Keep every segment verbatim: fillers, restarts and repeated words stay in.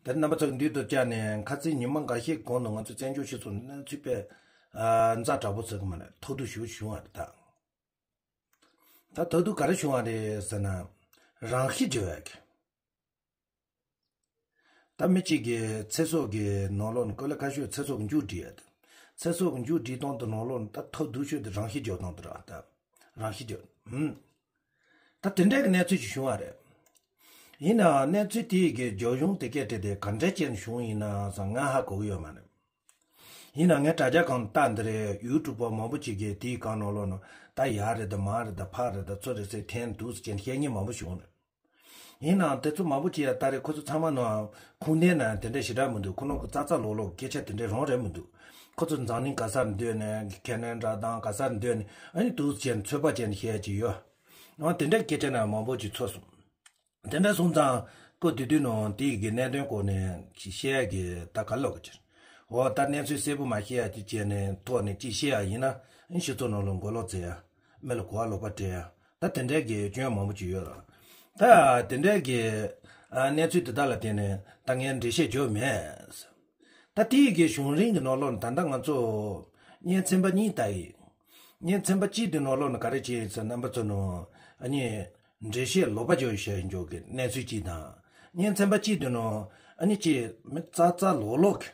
དེར་རྣམ་པ་ཚོ་མདུན་དུ་བཅར་ནས། ཁ་སང་ཉི་མ་འགའ་ཤས་གོང་དུ་ང་ཚོ་བཙན་བྱོལ་སྤྱི་ཚོགས་ནང་ཚུད་པའི་ཨ་ཛ་དྲག་པོ་ཟེར་གི་མ་རེད། ཐོག་བསྡུ་ཞུ་བྱུང་བ་རེད་ད། ད་ཐོག་བསྡུ་ག་རེ་བྱུང་བ་རེད་ཟེར་ན། རང་ཤི་བྱེད་ཡག་གི། ད་མི་གཅིག་གིས་ཚེ་སྲོག་གི་ནང་ལོགས་ནས། གོ་ལ་ཁ་ཤས་ཚེ་སྲོག་གི་མཇུག་སྒྲིལ་ཡ་དང་། ཚེ་སྲོག་གི་མཇུག་སྒྲིལ་སྟངས་དེ་ནང་ལོགས་ནས་ད་ཐོག་བསྡུ་ཤོས་དེ་རང་ཤི་རྒྱག་སྟངས་དེ་རེད་ད། རང་ཤི་རྒྱག་ཧུམ། ད་དེ་འདྲའི་གི་གནས་ཚུལ་ཅིག་བྱུང་བ་རེད། ཡིན་ནའང་གནས་ཚུལ་དེའི་གི་རྒྱབ་ལྗོངས་དེ་ག་འདྲ་དེ་ག་འདྲ་ཅན་བྱུང་ཡིན་ན་ཟེར་ང་ཧ་གོ་གི་ཡོད་མ་རེད། ཡིན་ནའང་ངས་དྲ་རྒྱ་སྒང་ལྟ་འདི་རེད། ཡུ་ཊུབ་པ་མང་པོ་ཅིག་གིས་དེའི་སྒང་ནང་ལོགས་ནས་ད་ཡག་རེད་དང་མང་རེད་དང་ཕར་རེད་དང་ཚུར་རེད་ཟེར་འཐེན་འདུག་ཟེར་བཤད་མཁན་མང་པོ་བྱུང་རེད། ཡིན་ནའང་དེ་ཚོ་མང་པོ་ཅིག་ཡ་ད་རེས་ཁོ་ཚོ་ཚང་མ་ནང་ཁུངས་ལྡན་ན་དེ་འདྲ་ཞེ་དྲག་མི་འདུག་ཁོ་ནང་གི་རྩ་རྩ་ལོག་ལོག་སྐད་ཆ་དེ་འདྲ་རང་རེད་མི་འདུག་ཁོ་ཚོ་འཛམ་གླིང་ག་སར་སྡོད་ནས། ཁེ་ན་ཌ་དང་ག་སར་སྡོད་ནས། ཨ་ནི་འདུག་ཅན་ཚོད་དཔག་བྱས་ནས་བཤད་ཀྱི་ཡོད། འོ་དེ་འདྲ་སྐད་ཆ་ན་མང་པོ་ཅིག་ཚོར་སོང་། དེ་འདྲ་སོང་ཙང་ཁོ་དེ་དུས་ནང་དེའི་གི་གནད་དོན་སྐོར་ནས་ཅིག་བཤད་ཡ་གི་ད་ག་ལོག་གི་ཕྱིར། འོ་ད་གནས་ཚུལ་གསལ་པོ་མ་བཤད་ཡ་ཅིག་བྱས་ནས་ཐོག་ནས་ཅིག་བཤད་ཡ་ཡིན་ན། ཨ་ནི་སྤྱི་ཚོགས་ནང་ལ་མགོ་ལོག་འཛིན་ཡ། མི་ལ་གོ་བ་ལོག་པ་སྤྲད་ཡ། ད་དེ་འདྲའི་གི་སྐྱོན་མང་པོ་ཅིག་ཡོད་ར། ད་དེ་འདྲའི་གི་ཨ་གནས་ཚུལ་དེ་དག་ལ་བརྟེན་ནས་ད་ངས་འགྲེལ་བཤད་བརྗོད་མེད། ད་དེའི་གི་བྱུང་རིམ་གི་ནང་ལོགས་ནས་ད་ལྟ་ང་ཚོ་བརྙན་ཚན་པ་གཉིས་ལྟ་ཡི། བརྙན་ཚན་པ་གཅིག་དེ་ནང་ལོགས་ནས་ག་རེ་བྱས་ཡིན་ཟེར། རྣམ་པ་ཚོ་ནང་ཨ་ནི་འགྲེལ་བཤད་ལོག་པ་བརྗོད་བྱས་འཇོག་གི་གནས་ཚུལ་གཅིག་དང་། བརྙན་ཚན་པ་གཅིག་དེ་ནང་ཨ་ནི་ཅིག་མི་རྩ་རྩ་ལོག་ལོག་གི།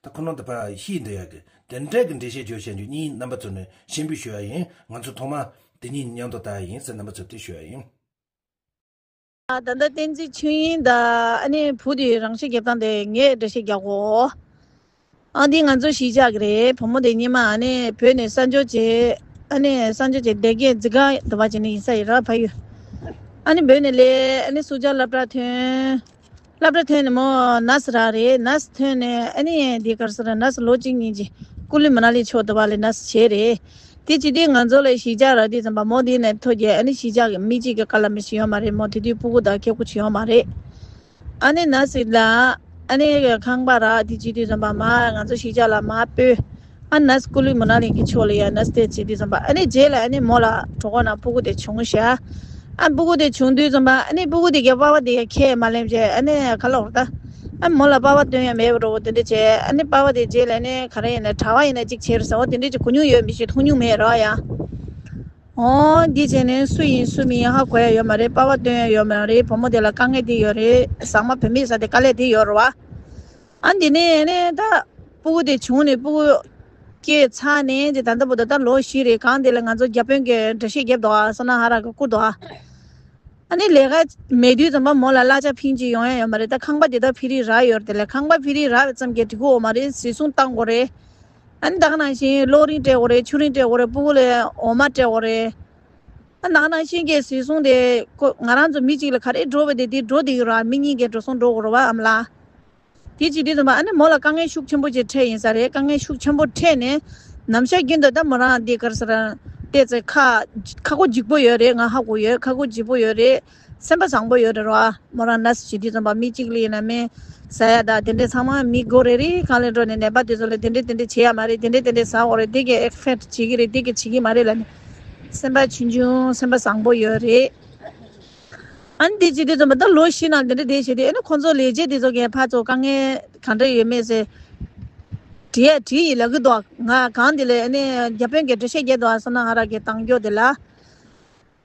ད་ཁོ་ནང་དུ་ཕར་ཤི་འདོད་ཡ་གི་དེ་འདྲའི་གི་འགྲེལ་བཤད་བརྗོད་བྱ་རྒྱུ་གཉིས་རྣམ་པ་ཚོ་ནས་ཞིབ་འཇུག་ཞུ་ཡ་ཡིན། ང་ཚོ་ཐོག་མ་དེ་གཉིས་མཉམ་དུ་ལྟ་ཡ་ཡིན་ཟེར་རྣམ་པ་ཚོ་དེ་ཞུ་ཡ་ཡིན། ད་ལྟ་བསྟན་འཛིན་ཆོས་དབྱིངས་དང་ཨ་ནི་བུ་དེའི་རང་ཤི་རྒྱག་སྟངས་དེ་ངས་འགྲེལ་བཤད་རྒྱག་གོ། ཨ་འདི་ང་ཚོ་གཞིས་ཆགས་ཀྱི་རེད། བུ་མོ་དེ་སྔོན་མ་ཨ་ནི་བོད་ནས་གསར་འབྱོར་བྱས། ཨ་ནི་གསར་འབྱོར་བྱས་བསྡད་མཁན་འཛིན་གྲྭ་འདྲ་བ་བྱས་ནས་ཡིན་ས་ཡིན་ར། ཕ་ཡུལ། ཨ་ནི་བོད་ནས་སླེབས། ཨ་ནི་སུ་ཇཱ་སློབ་གྲྭ་ཐོན། སློབ་གྲྭ་ཐོན་ནས་མོ་ནར་སི་རག་རེད། ནར་སི་ཐོན་ནས་ཨ་ནི་འདི་ག་རེ་ཟེར། ནར་སི་ལོ་གཅིག་གཉིས་ཅིག་ཀུ་ལུ་མ་ན་ལི་ཕྱོགས་དེ་བ་ལ་ནར་སི་བྱས་རེད། དེ་བྱེད་དུས་ང་ཚོ་ལ་གཞིས་ཆགས་རག་དུས་ཙམ་པ་མོ་འདི་ནས་ཐོ་རྒྱག་ཨ་ནི་གཞིས་ཆགས་ཀྱི་མི་གཅིག་གི་དཀའ་ལས་མི་ཞིག་ཡོད་མ་རེད། མོ་དེ་དུས་སྤུ་གུ་དང་ཁེ་ཁུ་ཅིག་ཡོད་མ་རེད། ཨ་ནི་ནར་སི་ལ་ཨ་ནི་ཁང་པ་རག་དེ་བྱེད་དུས་ཙམ་པ་མ་ང་ཚོ་གཞིས་ཆགས་ལ་མ་སྤོས། ཨ་ནར་སི་ཀུ་ལུ་མ་ན་ལི་གི་ཕྱོགས་ལ་ཡ་ནར་སི་དེ་བྱེད་དུས་ཙམ་པ། ཨ་ནི་རྗེས་ལ་ཨ་ནི་མོ་ལ་གྲོད་ཁོག་ནང་སྤུ་གུ་དེ་བྱུང་ཤག་ཨ་སྤུ་གུ་དེ་བྱུང་དུས་ཙམ་པ་ཨ་ནི་སྤུ་གུ་དེ་གའི་པ་ཕ་དེ་ཡ་ཁས་མ་ལེན་བྱས། ཨ་ནི་ག་ལོག་རེད་ད། ཨ་མོ་ལ་པ་ཕ་སྟོན་ཡ་མེད་པ་འདྲ་བོ་དེ་འདྲ་བྱས། ཨ་ནི་པ་ཕ་དེ་རྗེས་ལ་ནི་ག་རེ་ཡིན་ན་གྲྭ་པ་ཡིན་ན་གཅིག་བྱས་རེད་ཟེར་བ་དེ་འདྲ་ཅིག་གོ་མྱོང་ཡོད་མི་ཞིག་མཐོང་མྱོང་མེད་ར་ཡ། འོ་འདི་བྱས་ནས་སུ་ཡིན་སུ་མིན་ཧ་གོ་ཡ་ཡོད་མ་རེད། པ་ཕ་སྟོན་ཡ་ཡོད་མ་རེད། བུ་མོ་དེ་ལ་དཀའ་ངལ་དེ་ཡོད་རེད། ཟ་མ་བུད་མེད་ཟ་དེ་དཀའ་ལས་དེ་ཡོད་རེད་བ། ཨ་འདི་ནས་ནས་ད་སྤུ་གུ་དེ་བྱུང་ནས་སྤུ་གུ་སྐྱེས་ཚར་ནས་དེ་ད་ལྟ་བར་དུ་ད་ལོ་བཞི་རེད། གང་དེ་ལ་ང་ཚོ་བརྒྱ་དཔོན་གྱི་འགྲེལ་བཤད་རྒྱབ་འདུག་ཨ། བསོད་ནམས་ཧ་ར་གི་བསྐུར་འདུག་ཨ། ཨ་ནི་ལས་ཀ་མེད་དུས་ཙམ་པ་མོ་ལ་གླ་ཆ་ཕིང་གཅིག་ཡོང་ཡ་ཡོད་མ་རེད། ད་ཁང་པ་དེ་དག་ཕི་རི་རག་ཡོད་རེད། དེ་ལས་ཁང་པ་ཕི་རི་རག་པའི་ཙམ་གྱིས་འགྲིག་གི་ཡོད་མ་རེད། ཟི་སྲུང་བཏང་དགོས་རེད། ཨ་ནི་ད་ག་ནང་བཞིན་གློག་རིན་སྤྲད་དགོས་རེད། ཆུ་རིན་སྤྲད་དགོས་རེད། སྤུ་གུ་ལ་འོ་མ་སྤྲད་དགོས་རེད། ཨ་ད་ག་ནང་བཞིན་གྱི་ཟི་སྲུང་དེ་ཁོ་ང་རང་ཚོ་མི་གཅིག་ལ་ག་རེ་འགྲོ་བ་དེ་དེ་འགྲོ་བསྡད་ཡོད་ར། མི་གཉིས་ཀྱི་འགྲོ་སོང་འགྲོ་དགོས་རེད་བ་ཨ་མ་ལགས། དེ་བྱེད་དུས་ཙམ་པ་ཨ་ནི་མོ་ལ་དཀའ་ངལ་ཤུགས་ཆེན་པོ་ཅིག་འཕྲད་ཡིན་ས་རེད། དཀའ་ངལ་ཤུགས་ཆེན་པོ་འཕྲད་ནས་ནམ་ཞག་རྒྱུན་དུ་ད་མོ་རང་འདི་ག་རེ་ཟེར་བལྟས་ཚེ་ཁ་ཁ་ཁོ་འཇིགས་པོ་ཡོད་རེད། ང་ཧ་གོ་ཡོད། ཁ་ཁོ་འཇིགས་པོ་ཡོད་རེད། སེམས་པ་བཟང་པོ་ཡོད་རེད་རོ། མོ་རང་ནར་སི་བྱེད་དུས་ཙམ་པ་མི་གཅིག་ལ་ཡིན་ན་མི་ཟ་ཡ་ད་དེ་འདྲས་ཚང་མ་མི་སྒོ་རེ་རེ་གང་ལ་འགྲོ་ནས་ནད་པ་དེ་ཚོ་ལ་དེ་འདྲས་དེ་འདྲས་བྱེད་ཡ་མ་རེད། དེ་འདྲས་དེ་འདྲས་ཟ་འོ་རེད། དེ་གས་ཨེག་ཕེག་བྱེད་ཀྱི་རེད། དེ་གས་བྱེད་ཀྱི་མ་རེད་ལབ་ནས་སེམས་པ་ཆུང་ཆུང་སེམས་པ་བཟང་པོ་ཡོད་རེད། ཨ་ནི་དེ་བྱེད་དུས་ཙམ་པ་ད་ལོ་བཞི་ནང་དེ་འདྲ་དེ་བྱེད་དུས་ཨ་ནི་ཁོང་ཚོ་ལས་བྱེད་དེ་ཚོ་གས་ཕར་ཚུར་དཀའ་ངལ་གང་འདྲ་ཡོད་མེད་ཟེར་དྲི་ཡ་དྲི་ཡི་ལབ་ཀྱི་འདུག་ང་གང་དེ་ལས་ཨ་ནི་བརྒྱ་དཔོན་གྱི་འགྲེལ་བཤད་རྒྱག་འདུག་ཨ་བསོད་ནམས་ཧ་ར་གི་གཏམ་རྒྱུད་དེ་ལ།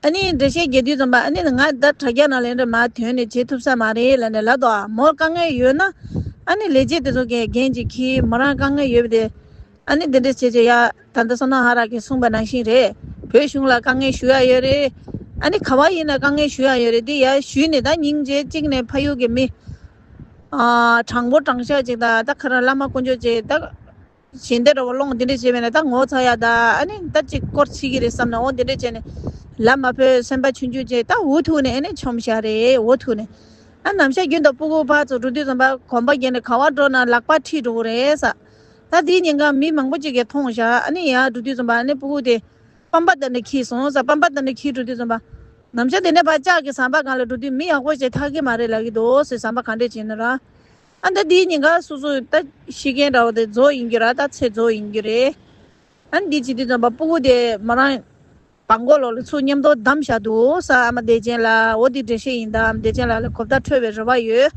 ཨ་ནི་འགྲེལ་བཤད་རྒྱག་དུས་ཙམ་པ་ཨ་ནི་ང་ད་དྲ་རྒྱ་ནང་ལ་འདྲ་མར་ཐོན་ནས་བྱེད་ཐུབ་ས་མ་རེད་ལབ་ནས་ལབ་འདུག་མོར་དཀའ་ངལ་ཡོད་ན་ཨ་ནི་ལས་བྱེད་དེ་ཚོ་གས་འགན་ཅིག་འཁྱེར། མོ་རང་དཀའ་ངལ་ཡོད་པ་དེ་ཨ་ནི་འདི་འདྲ་བྱེད་བྱེད་ཡ། ད་ལྟ་བསོད་ནམས་ཧ་ར་གིས་གསུངས་པ་ནང་བཞིན་རེད། བོད་གཞུང་ལ་དཀའ་ངལ་ཞུ་ཡ་ཡོད་རེད། ཨ་ནི་ག་བ་ཡིན་ན་དཀའ་ངལ་ཞུ་ཡ་ཡོད་རེད། དེ་ཡ་ཞུས་ནས་ད་སྙིང་རྗེ་གཅིག་ནས་ཕ་ཡུལ་གྱི་མི་ཨ་དྲང་པོ་དྲང་བཞག་ཅིག་དང་། ད་ཁ་ར་བླ་མ་དཀོན་མཆོག་ཅིག་ད་ཞལ་འདེབས་འདྲ་བོ་སློང་། དེ་འདྲ་བྱས་པས་ན་ད་ངོ་ཚ་ཡ་ད་ཨ་ནི་ད་ཅིག་སྐོར་ཕྱིན་གྱི་རེད་བསམ་ནས། འོ་དེ་འདྲ་བྱས་ནས་ལབ་མ་ཕོད། སེམས་པ་ཆུང་ཆུང་བྱས་ད་འུ་ཐུག་ནས་ཨ་ནི་མཆོང་བཞག་རེད། འུ་ཐུག་ནས་ཨ་ནམ་ཞག་རྒྱུན་དུ་སྤུ་གུ་ཕར་ཚུར་འགྲོ་དུས་ཙམ་པ་གོམ་པ་བརྒྱབ་ནས་ག་བ་འགྲོ་ན་ལག་པ་ཁྲིད་འགྲོ་གི་རེད་ས། ད་དེའི་ཉིན་གང་མི་མང་པོ་ཅིག་གིས་མཐོང་བཞག་ཨ་ནི་ཡར་འགྲོ་དུས་ཙམ་པ་ཨ་ནི་སྤུ་གུ་དེ་པམ་པ་དེ་འདྲ་འཁྱེར་སོང་ས། པམ་པ་དེ་འདྲ་འཁྱེར་འགྲོ་དུས་ཙམ་པ་ནམ་ཞག་དེ་ནས་ཕར་ལྕགས་ཀྱི་ཟམ་པ་སྒང་ལ་འགྲོ་དུས་མི་ཡག་པོ་ཞིག་ཐར་གི་མ་རེད་ལབ་ཀྱི་འདུག་ཟེར། ཟམ་པ་ག་འདྲས་བྱས་ན་ར། ཨ་ད་དེའི་ཉིན་གང་སོ་སོ་ད་ཤི་མཁན་འདྲ་བོ་དེ་རྫོགས་ཡིན་རྒྱུ་ར། ད་ཚེ་རྫོགས་ཡིན་རྒྱུ་རེད། ཨ་འདི་བྱེད་དུས་ཙམ་པ་སྤུ་གུ་དེ་མོ་རང་བང་མགོ་ལོག་ལ་ཚུར་མཉམ་དུ་བསྡམས་བཞག་འདུག་ས། ཨ་མ་བདེ་ཆེན་ལགས། འོ་དེ་འགྲེལ་བཤད་ཡིན་ད། ཨ་མ་བདེ་ཆེན་ལགས་ལ་གོ་བརྡ་འཕྲོད་པའི་རེ་བ་ཡོད།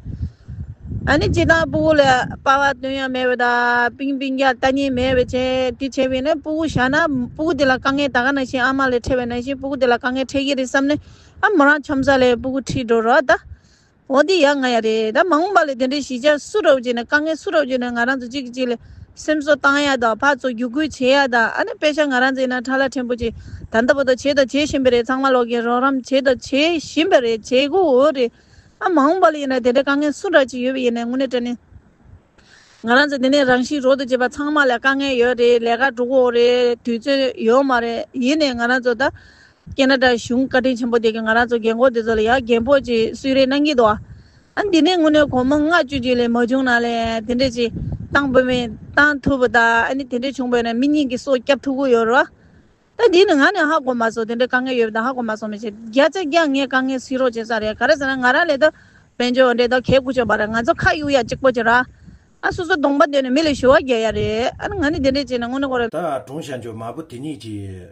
ཨ་ནི་སྤྱིར་བཏང་སྤུ་གུ་ལ་པ་ཕ་སྟོན་ཡ་མེད་པ་དང་སྤུན་སྤུན་ཀྱག་ལྟ་མཁན་མེད་པ་བྱས་དེ་བྱས་པས་ན་སྤུ་གུ་བཞག་ན་སྤུ་གུ་དེ་ལ་དཀའ་ངལ་ད་ག་ནང་བཞིན་ཨ་མ་ལ་འཕྲད་པ་ནང་བཞིན་སྤུ་གུ་དེ་ལ་དཀའ་ངལ་འཕྲད་ཀྱི་རེད་བསམ་ནས་ཨ་མོ་རང་ཁྱམས་ས་ལ་སྤུ་གུ་ཁྲིད་འགྲོ་རོགས་ད། འོ་འདི་ཡག་ང་ཡ་རེད་ད། མ་འོངས་པ་ལ་དེ་འདྲའི་གཞིས་ཆགས་སུ་རོགས་བྱས་ནས་དཀའ་ངལ་སུ་རོགས་བྱས་ནས་ང་རང་ཚོ་གཅིག་གིས་གཅིག་ལ་སེམས་གསོ་བཏང་ཡ་དང་ཕར་ཚུར་བརྒྱུད་སྐུལ་བྱེད་ཡ་དང་ཨ་ནི་དཔེ་ཆ་ང་རང་ཚོ་ཡིན་ན་ཁྲ་ལ་ཕྲན་བུ་ཅིག་ད་ལྟ་བར་དུ་བྱས་དང་བྱེད་བཞིན་པ་རེད། ཚང་མ་ལོག་གིས་རོགས་རམ་བྱས་དང་བྱེད་བཞིན་པ་རེད། བྱེད་དགོས་འོ་རེད། ཨ་མ་འོངས་པ་ལ་ཡིན་ན་དེ་འདྲའི་དཀའ་ངལ་སུ་འདྲ་ཅིག་ཡོད་པ་ཡིན་ན་དངོས་གནས་དྲང་གནས་ང་རང་ཚོ་དེ་ནས་རང་བཞིན་རོགས་དང་བྱེད་པ་ཚང་མ་ལ་དཀའ་ངལ་ཡོད་རེད། ལས་ཀ་འགྲོ་གི་ཡོད་རེད། དུས་ཚོད་ཡོད་མ་རེད། ཡིན་ནའི་ང་རང་ཚོ་ད་ཁེ་ན་ཌ་གཞུང་བཀའ་དྲིན་ཆེན་པོ་དེ་གིས་ང་རང་ཚོ་རྒན་གོག་དེ་ཚོ་ལ་ཡ་རྒན་པོ་ཅིག་གསོལ་རས་གནང་གི་འདུག་ཨ་འདི་ནས་དངོས་གནས་སྒོར་མོ་ལྔ་བཅུ་ཅིག་ལས་མ་བྱུང་ན་ལས་དེ་འདྲས་ཅིག་བཏང་དགོས་མིན་བཏང་ཐུབ་པ་དང་ཨ་ནི་དེ་འདྲས་བྱུང་བས་ན་མི་གཉིས་ཀྱི་སྲོག་སྐྱབས་ཐུབ་ཀྱི་ཡོད་རེད། ད་འདི་ནི་ང་ནི་ཧ་གོ་མ་སོང་། དེ་འདྲའི་དཀའ་ངལ་ཡོད་པ་དང་ཧ་གོ་མ་སོང་། མི་ཤེས། བརྒྱ་ཆ་བརྒྱ་ངས་དཀའ་ངལ་སེལ་རོགས་བྱེད་ས་རེད། ག་རེ་ཟེར་ན་ང་རང་ལས་ད་དཔལ་འབྱོར་འདྲེ་ད་གལ་དགུ་ཆོད་པ་རེད། ང་ཚོ་ཁ་གཡུག་ཡ་གཅིག་པོ་བྱེད་ར། ཨ་སོ་སོ་གདོང་པ་བསྟན་ནས་མི་ལ་ཞུ་བ་རྒྱག་ཡ་རེད། ཨ་ནི་ང་ནི་དེ་འདྲས་བྱས་ན་དངོས་གནས་ཁོ་རང་། ད་གྲོང་ཤ་འཇོ་མ་བུ་དེ་གཉིས་ཀྱིས་